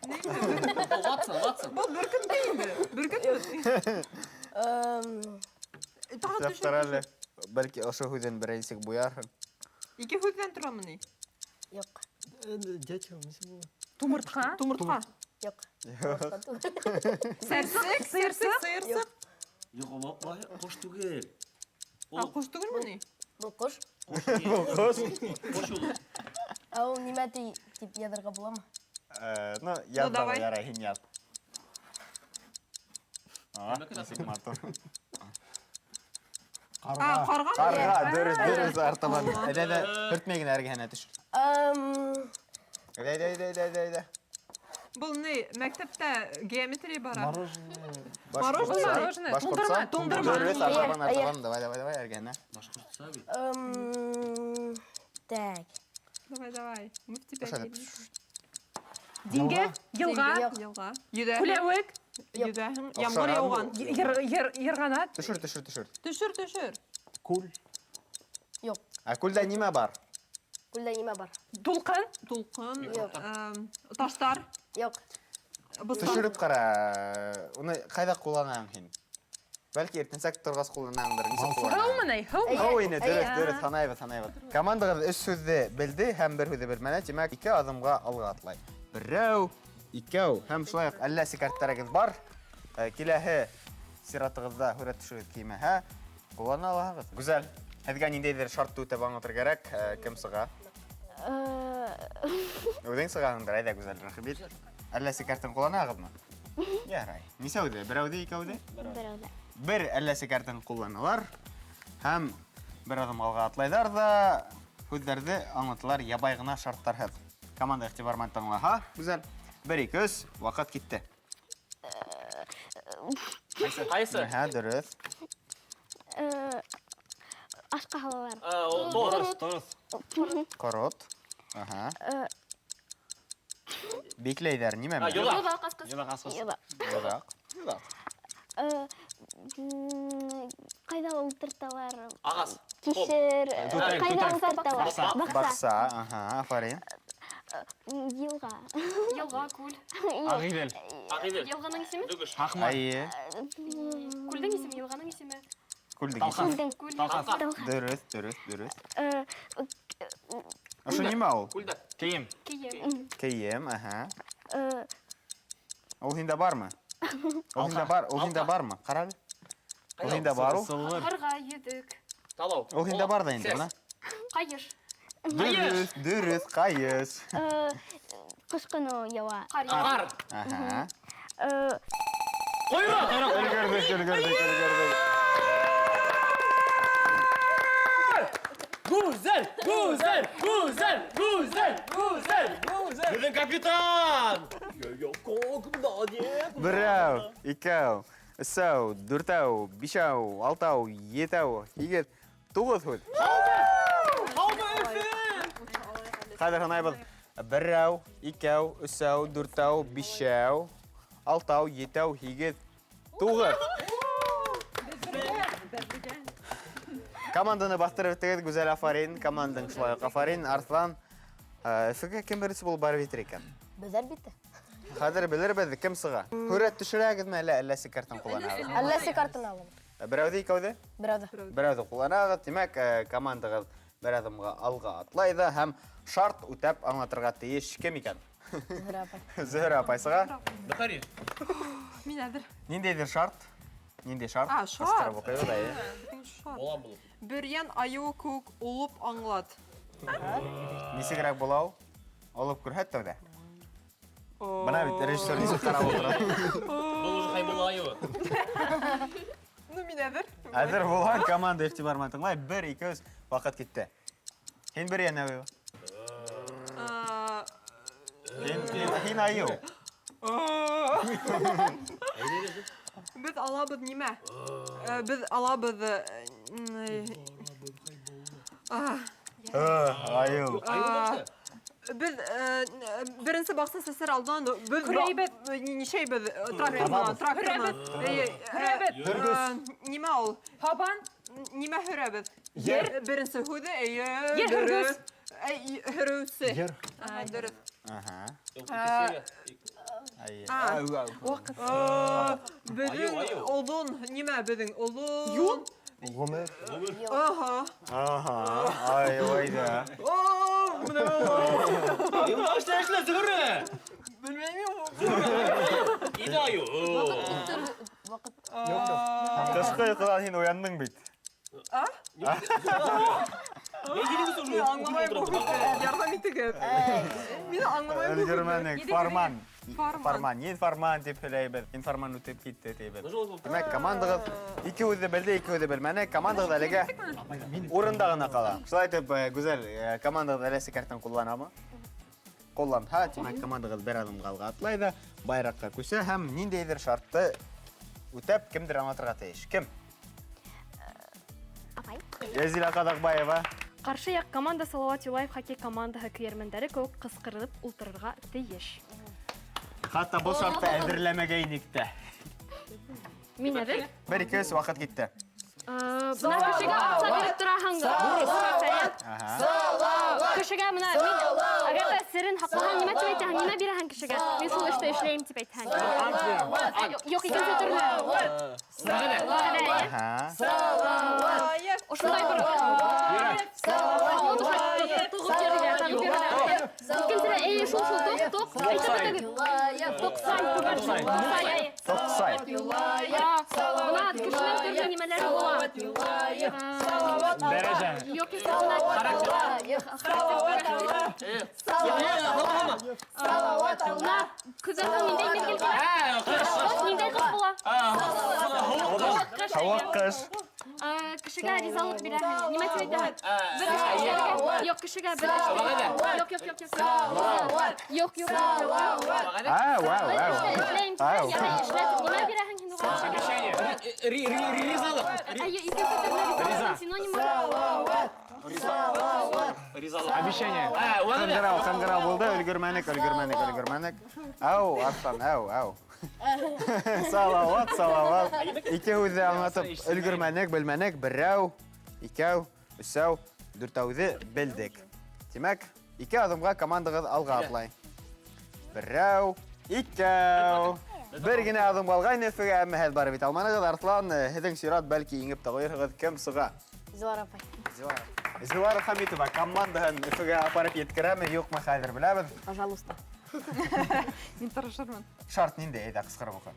Speaker 2: Ватсон, Ватсон.
Speaker 7: Был бөркөт тә инде. Бөркөт бит. Тағы
Speaker 1: Төшөрөп
Speaker 7: төшөр.
Speaker 1: ҡара әле. Бәлки ошо һүҙен берәй нисек буярһың.
Speaker 7: Ике һүҙҙән торамы ни?
Speaker 8: Юҡ.
Speaker 6: Дятел, нисек була?
Speaker 10: Тумыртҡа.
Speaker 7: Тумыртҡа.
Speaker 8: Юҡ.
Speaker 7: Сәрсек, сыйырсыҡ, сыйырсыҡ.
Speaker 2: Юҡ, ҡош түгел.
Speaker 7: А, ҡош түгелме ни?
Speaker 8: Был ҡош.
Speaker 1: Был ҡош.
Speaker 2: Ҡош ул.
Speaker 8: Ә ул нимә тип яҙырға буламы?
Speaker 1: Ну, яҙ
Speaker 7: давай.
Speaker 1: ярай, һин яҙ. А, нисек матур.
Speaker 6: Ҡарға.
Speaker 7: А, ҡарға.
Speaker 1: Ҡарға, дөрөҫ, дөрөҫ, артабан. Әйҙә, әйҙә, һөртмәй генә эргәһенә төшөр. Әйҙә, әйҙә, әйҙә, әйҙә, әйҙә.
Speaker 7: Был ни, мәктәптә геометрия бара.
Speaker 6: Мороженое.
Speaker 7: Мороженое.
Speaker 10: Мороженое.
Speaker 1: Башҡортса.
Speaker 10: Туңдырма,
Speaker 1: Дөрөҫ, артабан,
Speaker 8: Әйе,
Speaker 1: артабан. Давай, давай, давай, эргәһенә.
Speaker 2: Башҡортса бит.
Speaker 8: Так.
Speaker 7: Давай, давай. Мы в тебя
Speaker 1: Ошо
Speaker 7: верим.
Speaker 10: Диңгеҙ, йылға,
Speaker 7: Йылға. Йөҙәһең.
Speaker 10: күләүек,
Speaker 7: Йөҙәһең. Ямғыр яуған.
Speaker 10: йырғанат.
Speaker 1: Төшөр, төшөр, төшөр.
Speaker 7: Төшөр, төшөр.
Speaker 6: Күл.
Speaker 8: Юҡ.
Speaker 1: Ә күлдә нимә бар?
Speaker 8: Күлдә нимә бар?
Speaker 10: Тулҡын.
Speaker 7: Тулҡын.
Speaker 8: Юҡ.
Speaker 7: Таштар.
Speaker 8: Юҡ.
Speaker 1: Төшөрөп ҡара, уны ҡайҙа ҡулланаһың һин? Бәлки иртәнсәк торғас ҡулланаһыңдыр, нисек ҡулланаһың?
Speaker 10: Һыумы ни? Һыумы?
Speaker 1: Һыу ине, дөрөҫ, дөрөҫ, һанайбыҙ, һанайбыҙ. Командағыҙ өс һүҙҙе белде һәм бер һүҙҙе белмәне, тимәк, 2 аҙымға алға атлай. Берәү, икәү һәм шулай уҡ әлләсе карттарығыҙ бар. Киләһе сиратығыҙҙа һүрәт төшөрөгөҙ килмәһә, ҡуллана алаһығыҙ. Гүзәл, һеҙгә ниндәйҙер шартты үтәп аңлатыр кәрәк, кем сыға? Үҙең сығаһыңдыр, әйҙә, Гүзәл, рәхим ит. Әлләсе картын ҡулланаһығыҙмы? Ярай. Нисәүҙе? Берәүҙе, икәүҙе?
Speaker 8: Берәүҙе.
Speaker 1: Бер әлләсе картын ҡулланалар һәм бер аҙым алға атлайҙар ҙа һүҙҙәрҙе аңлаталар ябай ғына шарттарһыҙ. Команда иғтибар менән тыңлаһа, Гүзәл. 1, 2, 3, ваҡыт китте.
Speaker 2: Ҡайсы? Ҡайсы?
Speaker 1: Әһә, дөрөҫ.
Speaker 8: Ашҡа һалалар.
Speaker 2: Торос,
Speaker 3: торос.
Speaker 1: Ҡорот. Аһа. Бикләйҙәр, нимә менән?
Speaker 2: Йоҙаҡ.
Speaker 4: Йоҙаҡ, асҡыс.
Speaker 3: Йоҙаҡ, асҡыс.
Speaker 8: Йоҙаҡ.
Speaker 1: Йоҙаҡ. Йоҙаҡ.
Speaker 8: Ҡайҙа ултырталар?
Speaker 2: Ағас.
Speaker 8: Кишер.
Speaker 3: Түтәй,
Speaker 8: Ҡайҙа
Speaker 3: түтәй.
Speaker 8: ултырталар?
Speaker 3: Баҡса.
Speaker 8: Баҡса.
Speaker 1: Баҡса, аһа, афарин.
Speaker 8: Йылға.
Speaker 4: Йылға, күл.
Speaker 3: Ағиҙел.
Speaker 2: Ағиҙел.
Speaker 4: Йылғаның исеме?
Speaker 2: Нөгөш.
Speaker 3: Һаҡмар.
Speaker 1: Әйе.
Speaker 4: Күлдең исеме, йылғаның исеме.
Speaker 1: Күлдең
Speaker 3: Талхан.
Speaker 1: исеме.
Speaker 8: Күлдең.
Speaker 4: Күл.
Speaker 3: Талхан.
Speaker 8: Талхан.
Speaker 1: Дөрөҫ, дөрөҫ, дөрөҫ. Ошо нимә ул?
Speaker 2: Күлдәк.
Speaker 3: Кейем.
Speaker 4: Кейем.
Speaker 1: Кейем, аһа. Ул һиндә бармы? Ул һиндә бар, ул һиндә бармы? Ҡара әле. Ул һиндә бар ул.
Speaker 3: Сылғыр.
Speaker 4: Ҡарға, йөҙөк.
Speaker 2: Талау.
Speaker 1: Ул һиндә бар да инде, бына.
Speaker 4: Ҡайыш.
Speaker 1: Дөрөҫ, дөрөҫ, ҡайыш.
Speaker 8: Ҡыш көнө яуа.
Speaker 4: Ҡар.
Speaker 2: Ҡар.
Speaker 1: Аһа.
Speaker 2: Ҡойроҡ.
Speaker 1: Өлгөрҙөк, өлгөрҙөк, өлгөрҙөк.
Speaker 5: Гүзәл, Гүзәл, Гүзәл, Гүзәл, Гүзәл, Гүзәл.
Speaker 2: Беҙҙең капитан.
Speaker 1: Берәү, икәү, өсәү, дүртәү, бишәү, алтау, етәү, һигеҙ, туғыҙ һүҙ. Хәҙер һанайбыҙ. Берәү, икәү, өсәү, дүртәү, бишәү, алтау, етәү, һигеҙ, туғыҙ. Команданы баҫтырып бөттөгөҙ, Гүзәл, афарин. Командаң шулай уҡ афарин. Арыҫлан, Өфөгә кем беренсе булып барып етер икән?
Speaker 8: Беҙ әлбиттә.
Speaker 1: Хәҙер белербеҙ, кем сыға. Һүрәт төшөрәгеҙме әллә әлләсе картын ҡулланаһығыҙ?
Speaker 8: Әлләсе картын алам.
Speaker 1: Берәүҙе, икәүҙе?
Speaker 8: Берәүҙе.
Speaker 1: Берәүҙе ҡулланаһығыҙ. Тимәк, командағыҙ бер аҙымға алға атлай ҙа һәм шарт үтәп аңлатырға тейеш кем икән?
Speaker 8: Зөһрә апай.
Speaker 1: Зөһрә апай сыға.
Speaker 2: Бөхәри.
Speaker 10: Мин әҙер.
Speaker 1: Ниндәйҙер шарт? Ниндәй шарт?
Speaker 7: А, шарт.
Speaker 1: Ҡысҡырып уҡыйбыҙ, әйе.
Speaker 7: Шарт.
Speaker 2: Болам булып.
Speaker 7: Бөрйән айыуы кеүек улып аңлат.
Speaker 1: Нисегерәк була ул? Алып күрһәт тәүҙә. Бына бит режиссер нисек ҡарап ултыра.
Speaker 2: Был уже Хәйбулла айыуы.
Speaker 7: Ну, мин әҙер.
Speaker 1: Әҙер булған команда иғтибар менән тыңлай. 1, 2, 3, ваҡыт китте. Һин бөрйән айыуы. Һин айыу.
Speaker 7: Беҙ алабыҙ нимә? Беҙ алабыҙ,
Speaker 1: Айыу.
Speaker 7: Беҙ беренсе баҡса сәсер алдынан беҙ
Speaker 10: Көрәйбеҙ.
Speaker 7: нишәйбеҙ? Тракторна, тракторна.
Speaker 10: Һөрәбеҙ.
Speaker 7: Нимә ул?
Speaker 10: Һабан.
Speaker 7: Нимә һөрәбеҙ?
Speaker 10: Ер.
Speaker 7: Беренсе һүҙе, эйе,
Speaker 10: Ер
Speaker 7: дөрөҫ.
Speaker 10: һөргөс.
Speaker 7: Һөрөүсе.
Speaker 6: Ер.
Speaker 7: Дөрөҫ.
Speaker 1: Аһа. Әйе.
Speaker 7: Ваҡыт. Беҙҙең оҙон, нимә беҙҙең оҙон?
Speaker 10: Юл.
Speaker 6: Ғүмер.
Speaker 7: Аһа.
Speaker 1: Аһа. Ай, ой да.
Speaker 7: О, бына.
Speaker 2: Айыу эшлә, эшлә, Зөһрә.
Speaker 7: Белмәйем.
Speaker 2: Иде айыу.
Speaker 8: Ваҡыт.
Speaker 6: Юҡ, юҡ.
Speaker 1: Ҡышҡы йоҡонан һин уяндың бит.
Speaker 7: А? Мин аңламайым был һүҙҙе. Ярҙам итегеҙ. Мин аңламайым был һүҙҙе.
Speaker 1: Өлгөрмәнек. Фарман.
Speaker 7: Фарман.
Speaker 1: Фарман. Информан тип һөйләйбеҙ. Информан үтеп китте тибеҙ. Тимәк, командағыҙ ике һүҙҙе белде, ике һүҙҙе белмәне. Командағыҙ әлегә урында ғына ҡала. Шулай итеп, Гүзәл, командағыҙ әләсе картын ҡулланамы? Ҡулланһа, тимәк, командағыҙ бер аҙымға алға атлай ҙа, байраҡҡа күсә һәм ниндәйҙер шартты үтәп кемдер аңлатырға тейеш. Кем?
Speaker 8: Апай.
Speaker 1: Язилә Ҡаҙаҡбаева.
Speaker 4: Ҡаршы яҡ команда Салауат Юлаев хоккей командаһы көйәрмәндәре кеүек ҡысҡырып ултырырға тейеш.
Speaker 1: Хатта был шартты әҙерләмәгәйнек тә.
Speaker 4: Мин әҙер.
Speaker 1: 1, 2, 3, ваҡыт китте.
Speaker 4: Бына кешегә аҡса биреп тораһың да. Кешегә бына мин, әгәр ҙә серен һаҡлаһаң, нимә тип әйтәһең, нимә бирәһең кешегә? Мин шул эште эшләйем тип әйтһәң. Юҡ, икенсе төрлө.
Speaker 2: Вәғәҙә.
Speaker 4: Вәғәҙә.
Speaker 7: Салават.
Speaker 4: Ошондай бер туғып йөрөргә, тағып йөрөргә. Икенсеһе, эй, шул, шул, тоҡ, тоҡ. Әйтеп бөтөгөҙ. Тоҡсай, түгел. Тоҡсай, әй.
Speaker 1: Тоҡсай.
Speaker 4: Бына кешенең төрлө нимәләре була.
Speaker 3: Дәрәжә.
Speaker 4: Юҡ, юҡ, бына Бына көҙҙән һуң ниндәй миҙгел килә? Ҡыш, ниндәй ҡыш була?
Speaker 1: Һыуыҡ ҡыш.
Speaker 4: Кешегә ризалыҡ бирәһең. Нимә тип әйтәһең? Бер эш эшләргә. Юҡ, кешегә бер эш. Юҡ, юҡ, юҡ, юҡ. Юҡ, юҡ.
Speaker 1: Ау, ау,
Speaker 4: Бер
Speaker 1: ау.
Speaker 4: эште эшләйем тиһәң, ярай эшләтеп, нимә бирәһең һин уға?
Speaker 2: Ризалыҡ.
Speaker 4: Әйе, икенсе төрлө ризалыҡтың синонимы.
Speaker 2: Ризалыҡ.
Speaker 3: Обещание.
Speaker 2: Вәғәҙә.
Speaker 1: Ҡыңғырау, ҡыңғырау булды, өлгөрмәнек, өлгөрмәнек, өлгөрмәнек. Ау, Арслан, ау, ау. Салават, Салават. Ике һүҙҙе аңлатып өлгөрмәнек, белмәнек. Берәү, икәү, өсәү, дүртәүҙе белдек. Тимәк, ике аҙымға командағыҙ алға атлай. Берәү, икәү. Бер генә аҙым ҡалғайны Өфөгә, әммә һеҙ барып етә алманығыҙ. Арслан, һеҙҙең сират, бәлки еңеп тә ҡуйырһығыҙ. Кем сыға?
Speaker 8: Зилара апай.
Speaker 1: Зилара. Зилара Хамитова командаһын Өфөгә апарып еткерәме, юҡмы, хәҙер беләбеҙ.
Speaker 8: Пожалуйста.
Speaker 10: Мин тырышырмын.
Speaker 1: Шарт ниндәй, әйҙә ҡысҡырып уҡы.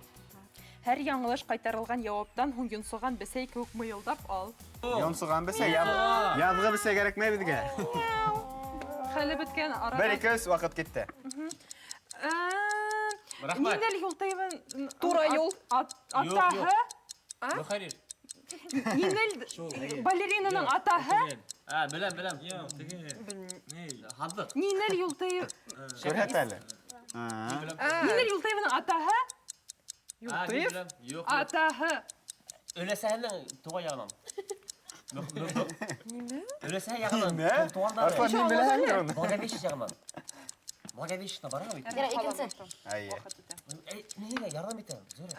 Speaker 10: Һәр яңылыш ҡайтарылған яуаптан һуң йонсоған бесәй кеүек мыйылдап ал.
Speaker 1: Йонсоған бесәй, яҙғы бесәй кәрәкмәй беҙгә.
Speaker 10: Хәле бөткән арала.
Speaker 1: Бер, ике, өс, ваҡыт китте.
Speaker 2: Рәхмәт.
Speaker 10: Нинел Юлтыевын
Speaker 7: Тура юл.
Speaker 10: Атаһы.
Speaker 2: Мөхәррир.
Speaker 10: Нинел балеринаның атаһы.
Speaker 2: Беләм, беләм. Һандыҡ.
Speaker 10: Нинел Юлтыев.
Speaker 1: Күрһәт әле.
Speaker 10: Нинел Юлтыевның атаһы.
Speaker 7: Юлтыев?
Speaker 2: Юҡ, юҡ.
Speaker 10: Атаһы.
Speaker 2: Өләсәһенең туған яғынан. Өләсәһе яғынан.
Speaker 1: Нимә?
Speaker 2: Туғандары.
Speaker 1: Арслан, һин беләһеңдер уны.
Speaker 2: Благовещение яғынан. Благовещение бара бит.
Speaker 8: Ярай, икенсе.
Speaker 1: Әйе.
Speaker 2: Нигә ярҙам итәм? Зөһрә.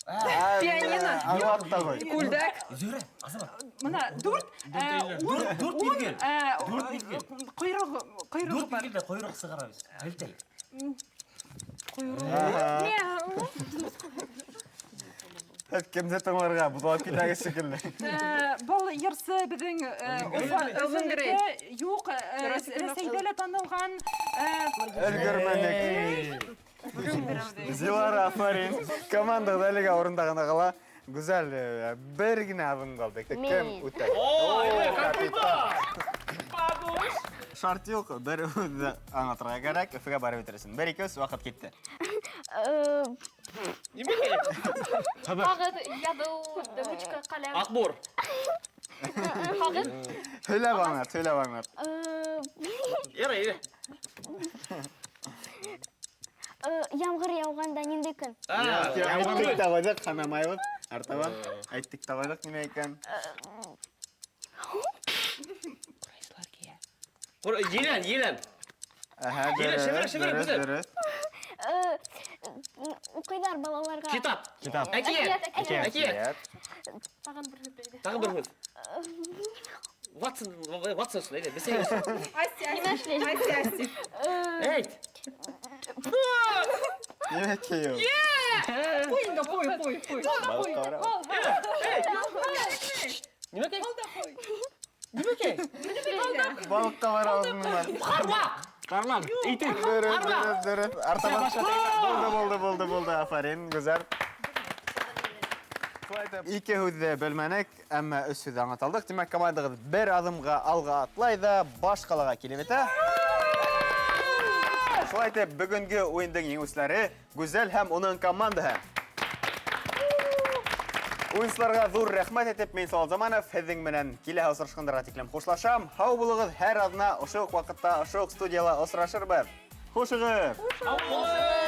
Speaker 7: Пианино.
Speaker 1: Аңлап та ҡуй.
Speaker 7: Күлдәк.
Speaker 2: Зөһрә, Азамат.
Speaker 10: Мына дүрт,
Speaker 2: Дүрт миҙгел. Дүрт миҙгел.
Speaker 10: Ҡойроғо, ҡойроғо
Speaker 2: Дүрт
Speaker 10: бар.
Speaker 2: миҙгелдә ҡойроҡ сығара бит. Һелтәй.
Speaker 1: Һеҙ кемде тыңларға буҙалып китәгеҙ шикелле.
Speaker 10: Был йырсы беҙҙең
Speaker 7: Элвин Грей.
Speaker 10: Юҡ, Рәсәйҙә лә танылған.
Speaker 1: Өлгөрмәнек. Зилара, афарин. Командағыҙ әлегә урында ғына ҡала. Гүзәл, бер генә аҙым ҡалды. Кем үтә? Капитан. Шарт юҡ, бер үҙе аңлатырға кәрәк, Өфөгә барып етерһең. Бер, ике, өс, ваҡыт китте.
Speaker 2: Нимә кәрәк?
Speaker 4: Ҡағыҙ, яҙыу, ручка, ҡәләм.
Speaker 2: Аҡбур.
Speaker 4: Ҡағыҙ.
Speaker 1: Һөйләп аңлат, һөйләп аңлат.
Speaker 2: Ярай, әйҙә.
Speaker 8: Ямғыр яуғанда ниндәй көн?
Speaker 1: Әйттек тә ҡуйҙыҡ, һанамайбыҙ. Артабан. Әйттек тә ҡуйҙыҡ, нимә икән?
Speaker 2: Елән, елән.
Speaker 1: Әһә,
Speaker 2: Елән, шәберәк,
Speaker 1: дөрөҫ,
Speaker 2: шәберәк,
Speaker 1: дөрөҫ,
Speaker 2: гүзәл.
Speaker 1: дөрөҫ.
Speaker 8: Уҡыйҙар балаларға.
Speaker 2: Китап.
Speaker 3: Китап.
Speaker 2: Әкиәт.
Speaker 4: Әкиәт,
Speaker 2: Әкиәт.
Speaker 4: Тағын бер һүҙ әйҙә.
Speaker 2: Тағын бер һүҙ. Ватсон, Ватсон өсөн, әйҙә, бесәй өсөн.
Speaker 7: Асти,
Speaker 4: Нимә эшләй?
Speaker 7: Асти, Асти.
Speaker 2: Әйт.
Speaker 1: Нимә кейеү?
Speaker 7: Ҡуй инде, ҡуй, ҡуй, ҡуй.
Speaker 2: Нимә кей? Нимә кей?
Speaker 1: Балыҡҡа бара алғыңмы?
Speaker 2: Ҡармаҡ.
Speaker 3: Ҡармаҡ, итек.
Speaker 1: Дөрөҫ, дөрөҫ, дөрөҫ. Артабан. Булды, булды, булды, булды. Афарин, Гүзәл. Ике һүҙҙе белмәнек, әммә өс һүҙҙе аңлата алдыҡ. Тимәк, командағыҙ бер аҙымға алға атлай ҙа баш ҡалаға килеп етә. Шулай итеп, бөгөнгө уйындың еңеүселәре Гүзәл һәм уның командаһы. Уйынсыларға ҙур рәхмәт әйтеп, мин Салават Заманов һеҙҙең менән киләһе осрашҡандарға тиклем хушлашам. Һау булығыҙ, һәр аҙна ошо уҡ ваҡытта, ошо уҡ студияла осрашырбыҙ. Хушығыҙ!
Speaker 2: Һау булығыҙ!